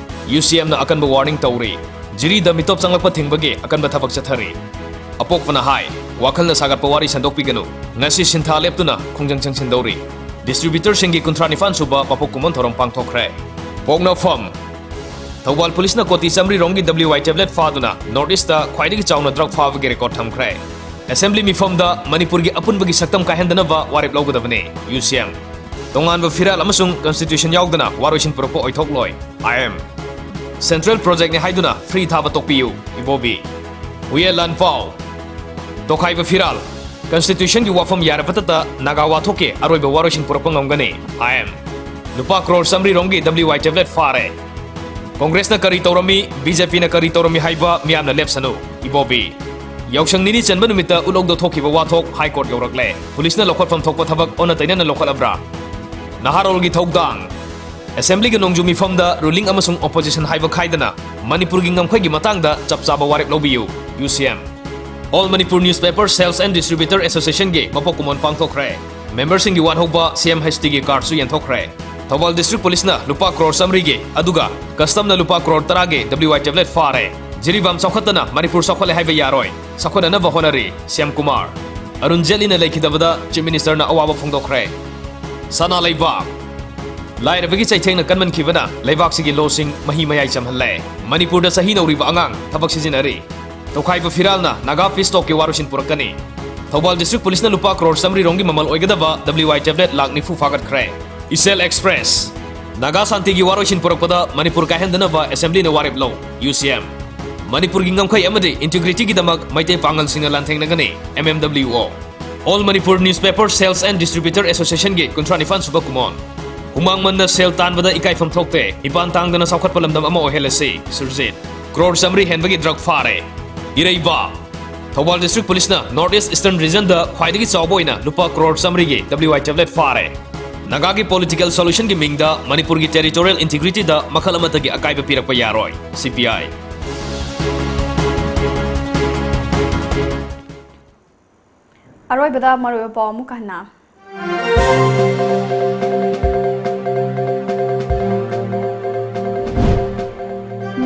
ꯌꯨ ꯁꯤ ꯑꯦꯝꯅ ꯑꯀꯟꯕ ꯋꯥꯔꯅꯤꯡ ꯇꯧꯔꯤ꯫ ꯖꯤꯔꯤꯗ ꯃꯤꯇꯣꯞ ꯆꯪꯂꯛꯄ ꯊꯤꯡꯕꯒꯤ ꯑꯀꯟꯕ ꯊꯕꯛ ꯆꯠꯊꯔꯤ꯫ ꯑꯄꯣꯛꯄꯅ ꯍꯥꯏ, ꯋꯥꯈꯜꯅ ꯁꯥꯒꯠꯄ ꯋꯥꯔꯤ ꯁꯟꯗꯣꯛꯄꯤꯒꯅꯨ꯫ ꯉꯁꯤ ꯁꯤꯟꯊꯥ ꯂꯦꯞꯇꯨꯅ ꯈꯣꯡꯖꯪ ꯆꯪꯁꯤꯟꯗꯧꯔꯤ꯫ ꯗꯤꯁꯇ꯭ꯔꯤꯕ꯭ꯌꯨꯇꯔꯁꯤꯡꯒꯤ ꯀꯨꯟꯊ꯭ꯔꯥ ꯅꯤꯄꯥꯟ ꯁꯨꯕ ꯃꯄꯣꯛ ꯀꯨꯝꯑꯣꯟ ꯊꯧꯔꯝ ꯄꯥꯡꯊꯣꯛꯈ꯭ꯔꯦ꯫ ꯄꯣꯛꯅꯐꯝ꯫ ꯊꯧꯕꯥꯜ ꯄꯨꯂꯤꯁꯅ ꯀꯣꯇꯤ ꯆꯥꯃꯔꯤ ꯔꯣꯝꯒꯤ ꯗꯕ꯭ꯂꯤꯌꯨ ꯑꯥꯏ ꯇꯦꯕ꯭ꯂꯦꯠ ꯐꯥꯗꯨꯅ ꯅꯣꯔꯠ ꯏꯁꯇ ꯈ꯭ꯋꯥꯏꯗꯒꯤ ꯆꯥꯎꯅ ꯗ꯭ꯔꯒ ꯐꯥꯕꯒꯤ ꯔꯦꯀꯣꯔꯗ ꯊꯝꯈ꯭ꯔꯦ꯫ ꯑꯦꯁꯦꯝꯕ꯭ꯂꯤ ꯃꯤꯐꯝꯗ ꯃꯅꯤꯄꯨꯔꯒꯤ ꯑꯄꯨꯟꯕꯒꯤ ꯁꯛꯇꯝ ꯀꯥꯏꯍꯟꯗꯅꯕ ꯋꯥꯔꯦꯞ ꯂꯧꯒꯗꯕꯅꯤ, ꯌꯨ ꯁꯤ ꯑꯦꯝ꯫ ꯇꯣꯉꯥꯟꯕ ꯐꯤꯔꯥꯜ ꯑꯃꯁꯨꯡ ꯀꯟꯁꯇꯤꯇ꯭ꯌꯨꯁꯟ ꯌꯥꯎꯗꯅ ꯋꯥꯔꯣꯏꯁꯤꯟ ꯄꯨꯔꯛꯄ ꯑꯣꯏꯊꯣꯛꯂꯣꯏ, ꯑꯥꯏ ꯑꯦꯝ꯫ ꯁꯦꯟꯇ꯭ꯔꯦꯜ ꯄ꯭ꯔꯣꯖꯦꯛꯅꯤ ꯍꯥꯏꯗꯨꯅ ꯐ꯭ꯔꯤ ꯊꯥꯕ ꯇꯣꯛꯄꯤꯌꯨ, ꯏꯕꯣꯕꯤ꯫ ꯍꯨꯌꯦꯟ ꯂꯥꯟꯐꯥꯎ꯫ ꯇꯣꯈꯥꯏꯕ ꯐꯤꯔꯥꯜ꯫ ꯀꯟꯁꯇꯤꯇ꯭ꯌꯨꯁꯟꯒꯤ ꯋꯥꯐꯝ ꯌꯥꯔꯕꯇꯇ ꯅꯥꯒꯥ ꯋꯥꯊꯣꯛꯀꯤ ꯑꯔꯣꯏꯕ ꯋꯥꯔꯣꯏꯁꯤꯟ ꯄꯨꯔꯛꯄ ꯉꯝꯒꯅꯤ, ꯑꯥꯏ ꯑꯦꯝ꯫ ꯂꯨꯄꯥ ꯀ꯭ꯔꯣꯔ ꯆꯥꯃꯔꯤ ꯔꯣꯝꯒꯤ ꯗꯕ꯭ꯂꯤꯌꯨ ꯑꯥꯏ ꯇꯦꯕ꯭ꯂꯦꯠ ꯐꯥꯔꯦ꯫ ꯀꯣꯡꯒ꯭ꯔꯦꯁꯅ ꯀꯔꯤ ꯇꯧꯔꯝꯃꯤ, ꯕꯤ ꯖꯦ ꯄꯤꯅ ꯀꯔꯤ ꯇꯧꯔꯝꯃꯤ ꯍꯥꯏꯕ ꯃꯤꯌꯥꯝꯅ ꯂꯦꯞꯁꯅꯨ, ꯏꯕꯣꯕꯤ꯫ ꯌꯥꯎꯁꯪ ꯅꯤꯅꯤ ꯆꯟꯕ ꯅꯨꯃꯤꯠꯇ ꯎꯠꯂꯧꯗ ꯊꯣꯛꯈꯤꯕ ꯋꯥꯊꯣꯛ ꯍꯥꯏ ꯀꯣꯔꯠ ꯌꯧꯔꯛꯂꯦ꯫ ꯄꯨꯂꯤꯁꯅ ꯂꯧꯈꯠꯐꯝ ꯊꯣꯛꯄ ꯊꯕꯛ ꯑꯣꯟꯅ ꯇꯩꯅꯅ ꯂꯧꯈꯠꯂꯕ꯭ꯔꯥ? ꯅꯍꯥꯔꯣꯜꯒꯤ ꯊꯧꯗꯥꯡ꯫ ꯑꯦꯁꯦꯝꯕ꯭ꯂꯤꯒꯤ ꯅꯣꯡꯖꯨ ꯃꯤꯐꯝꯗ ꯔꯨꯂꯤꯡ ꯑꯃꯁꯨꯡ ꯑꯣꯄꯣꯖꯤꯁꯟ ꯍꯥꯏꯕ ꯈꯥꯏꯗꯅ ꯃꯅꯤꯄꯨꯔꯒꯤ ꯉꯝꯈꯩꯒꯤ ꯃꯇꯥꯡꯗ ꯆꯞ ꯆꯥꯕ ꯋꯥꯔꯦꯞ ꯂꯧꯕꯤꯌꯨ, ꯌꯨ ꯁꯤ M. All Manipur Newspaper Sales and Distributor Associationꯒꯤ ꯃꯄꯣꯛ ꯀꯨꯝꯑꯣꯟ ꯄꯥꯡꯊꯣꯛꯈ꯭ꯔꯦ꯫ ꯃꯦꯝꯕꯔꯁꯤꯡꯒꯤ ꯋꯥꯟ ꯍꯧꯕ ꯁꯤ ꯑꯦꯝ ꯍꯩꯆ ꯇꯤꯒꯤ ꯀꯥꯔꯗꯁꯨ ꯌꯦꯟꯊꯣꯛꯈ꯭ꯔꯦ꯫ ꯊꯧꯕꯥꯜ ꯗꯤꯁꯇ꯭ꯔꯤꯛ ꯄꯨꯂꯤꯁꯅ ꯂꯨꯄꯥ ꯀ꯭ꯔꯣꯔ ꯆꯥꯃꯔꯤꯒꯤ, ꯑꯗꯨꯒ ꯀꯁꯇꯝꯅ ꯂꯨꯄꯥ ꯀ꯭ꯔꯣꯔ ꯇꯔꯥꯒꯤ ꯗꯕ꯭ꯂꯤꯌꯨ ꯑꯥꯏ ꯇꯦꯕ꯭ꯂꯦꯠ ꯐꯥꯔꯦ꯫ ꯖꯤꯔꯤꯕꯥꯝ ꯆꯥꯎꯈꯠꯇꯅ ꯃꯅꯤꯄꯨꯔ ꯆꯥꯎꯈꯠꯂꯦ ꯍꯥꯏꯕ ꯌꯥꯔꯣꯏ, ꯆꯥꯎꯈꯠꯅꯅꯕ ꯍꯣꯠꯅꯔꯤ, ꯁꯤ ꯑꯦꯝ ꯀꯨꯃꯥꯔ꯫ ꯑꯔꯨꯟ ꯖꯦꯠꯂꯤꯅ ꯂꯩꯈꯤꯗꯕꯗ ꯆꯤꯐ ꯃꯤꯅꯤꯁꯇꯔꯅ ꯑꯋꯥꯕ ꯐꯣꯡꯗꯣꯛꯈ꯭ꯔꯦ꯫ ꯁꯅꯥ ꯂꯩꯕꯥꯛ꯫ ꯂꯥꯏꯔꯕꯒꯤ ꯆꯩꯊꯦꯡꯅ ꯀꯟꯃꯟꯈꯤꯕꯅ ꯂꯩꯕꯥꯛꯁꯤꯒꯤ ꯂꯣꯁꯤꯡ ꯃꯍꯤ ꯃꯌꯥꯏ ꯆꯝꯍꯜꯂꯦ꯫ ꯃꯅꯤꯄꯨꯔꯗ ꯆꯍꯤ ꯅꯧꯔꯤꯕ ꯑꯉꯥꯡ ꯊꯕꯛ ꯁꯤꯖꯤꯟꯅꯔꯤ꯫ ꯇꯣꯈꯥꯏꯕ ꯐꯤꯔꯥꯜꯅ ꯅꯥꯒꯥ ꯄꯤꯁ ꯇꯣꯛꯀꯤ ꯋꯥꯔꯣꯏꯁꯤꯟ ꯄꯨꯔꯛꯀꯅꯤ꯫ ꯊꯧꯕꯥꯜ ꯗꯤꯁꯇ꯭ꯔꯤꯛ ꯄꯨꯂꯤꯁꯅ ꯂꯨꯄꯥ ꯀ꯭ꯔꯣꯔ ꯆꯥꯃꯔꯤ ꯔꯣꯝꯒꯤ ꯃꯃꯜ ꯑꯣꯏꯒꯗꯕ ꯗꯕ꯭ꯂꯤꯌꯨ ꯑꯥꯏ ꯇꯦꯕ꯭ꯂꯦꯠ ꯂꯥꯈ ꯅꯤꯐꯨ ꯐꯥꯒꯠꯈ꯭ꯔꯦ꯫ ꯏꯆꯦꯜ ꯑꯦꯛꯁꯄ꯭ꯔꯦꯁ꯫ ꯅꯥꯒꯥ ꯁꯥꯟꯇꯤꯒꯤ ꯋꯥꯔꯣꯏꯁꯤꯟ ꯄꯨꯔꯛꯄꯗ ꯃꯅꯤꯄꯨꯔ ꯀꯥꯏꯍꯟꯗꯅꯕ ꯑꯦꯁꯦꯝꯕ꯭ꯂꯤꯅ ꯋꯥꯔꯦꯞ ꯂꯧ, ꯌꯨ ꯁꯤ ꯑꯦꯝ꯫ ꯃꯅꯤꯄꯨꯔꯒꯤ ꯉꯝꯈꯩ ꯑꯃꯗꯤ ꯏꯟꯇꯤꯒ꯭ꯔꯤꯇꯤꯒꯤꯗꯃꯛ ꯃꯩꯇꯩ ꯄꯥꯉꯜꯁꯤꯡꯅ ꯂꯥꯟꯊꯦꯡꯅꯒꯅꯤ, ꯑꯦꯝ ꯑꯦꯝ ꯗꯕ꯭ꯂꯤꯌꯨ ꯑꯣ꯫ All Manipur Newspaper Sales and Distributor Associationꯒꯤ ꯀꯨꯟꯊ꯭ꯔꯥ ꯅꯤꯄꯥꯟ ꯁꯨꯕ ꯀꯨꯝꯑꯣꯟ꯫ ꯍꯨꯃꯥꯡ ꯃꯟꯅ ꯁꯦꯜ ꯇꯥꯟꯕꯗ ꯏꯀꯥꯏꯐꯝ ꯊꯣꯛꯇꯦ, ꯏꯄꯥꯟ ꯇꯥꯡꯗꯅ ꯆꯥꯎꯈꯠꯄ ꯂꯝꯗꯝ ꯑꯃ ꯑꯣꯏꯍꯜꯂꯁꯤ, ꯁꯨꯔꯖꯤꯠ꯫ ꯀ꯭ꯔꯣꯔ ꯆꯥꯃꯔꯤ ꯍꯦꯟꯕꯒꯤ ꯗ꯭ꯔꯒ ꯐꯥꯔꯦ꯫ ꯏꯔꯩꯕꯥꯛ꯫ ꯊꯧꯕꯥꯜ District Police ꯅ North East Eastern Region ꯗ ꯈ꯭ꯋꯥꯏꯗꯒꯤ ꯆꯥꯎꯕ ꯑꯣꯏꯅ ꯂꯨꯄꯥ ꯀ꯭ꯔꯣꯔ ꯆꯥꯃꯔꯤꯒꯤ W I tablet ꯐꯥꯔꯦ꯫ ꯅꯥꯒꯥꯒꯤ political solution ꯒꯤ ꯃꯤꯡꯗ ꯃꯅꯤꯄꯨꯔꯒꯤ territorial integrity ꯗ ꯃꯈꯜ ꯑꯃꯠꯇꯒꯤ ꯑꯀꯥꯏꯕ ꯄꯤꯔꯛꯄ ꯌꯥꯔꯣꯏ, C P I꯫ ꯑꯔꯣꯏꯕꯗ ꯃꯔꯨꯑꯣꯏꯕ ꯄꯥꯎ ꯑꯃꯨꯛ ꯍꯟꯅ꯫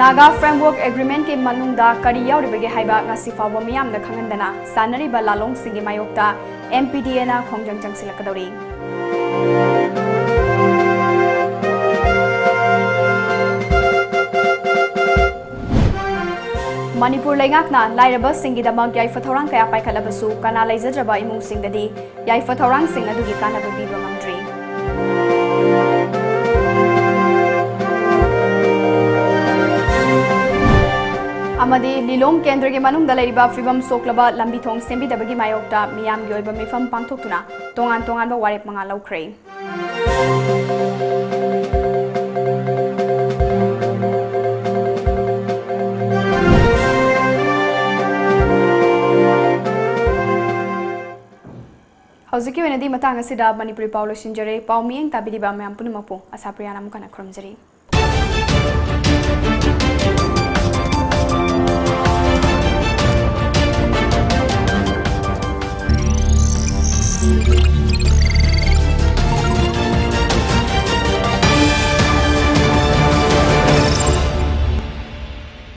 Naga Framework Agreement ꯀꯤ ꯃꯅꯨꯡꯗ ꯀꯔꯤ ꯌꯥꯎꯔꯤꯕꯒꯦ ꯍꯥꯏꯕ ꯉꯁꯤ ꯐꯥꯎꯕ ꯃꯤꯌꯥꯝꯗ ꯈꯪꯍꯟꯗꯅ ꯁꯥꯟꯅꯔꯤꯕ ꯂꯥꯂꯣꯡꯁꯤꯡꯒꯤ ꯃꯥꯌꯣꯛꯇ M P D A ꯅ ꯈꯣꯡꯖꯪ ꯆꯪꯁꯤꯜꯂꯛꯀꯗꯧꯔꯤ꯫ ꯃꯅꯤꯄꯨꯔ ꯂꯩꯉꯥꯛꯅ ꯂꯥꯏꯔꯕꯁꯤꯡꯒꯤꯗꯃꯛ ꯌꯥꯏꯐ ꯊꯧꯔꯥꯡ ꯀꯌꯥ ꯄꯥꯏꯈꯠꯂꯕꯁꯨ, ꯀꯅꯥ ꯂꯩꯖꯗ꯭ꯔꯕ ꯏꯃꯨꯡꯁꯤꯡꯗꯗꯤ ꯌꯥꯏꯐ ꯊꯧꯔꯥꯡꯁꯤꯡ ꯑꯗꯨꯒꯤ ꯀꯥꯟꯅꯕ ꯄꯤꯕ ꯉꯝꯗ꯭ꯔꯤ꯫ ꯑꯃꯗꯤ ꯂꯤꯂꯣꯡ ꯀꯦꯟꯗ꯭ꯔꯒꯤ ꯃꯅꯨꯡꯗ ꯂꯩꯔꯤꯕ ꯐꯤꯕꯝ ꯁꯣꯛꯂꯕ ꯂꯝꯕꯤ ꯊꯣꯡ ꯁꯦꯝꯕꯤꯗꯕꯒꯤ ꯃꯥꯌꯣꯛꯇ ꯃꯤꯌꯥꯝꯒꯤ ꯑꯣꯏꯕ ꯃꯤꯐꯝ ꯄꯥꯡꯊꯣꯛꯇꯨꯅ ꯇꯣꯉꯥꯟ ꯇꯣꯉꯥꯟꯕ ꯋꯥꯔꯦꯞ ꯃꯉꯥ ꯂꯧꯈ꯭ꯔꯦ꯫ ꯍꯧꯖꯤꯛꯀꯤ ꯑꯣꯏꯅꯗꯤ ꯃꯇꯥꯡ ꯑꯁꯤꯗ ꯃꯅꯤꯄꯨꯔꯤ ꯄꯥꯎ ꯂꯣꯏꯁꯤꯟꯖꯔꯦ꯫ ꯄꯥꯎ ꯃꯤꯠꯌꯦꯡ ꯇꯥꯕꯤꯔꯤꯕ ꯃꯌꯥꯝ ꯄꯨꯝꯅꯃꯛꯄꯨ ꯑꯁꯥꯄ꯭ꯔꯤꯌꯥꯅ ꯑꯃꯨꯛ ꯍꯟꯅ ꯈꯨꯔꯨꯝꯖꯔꯤ꯫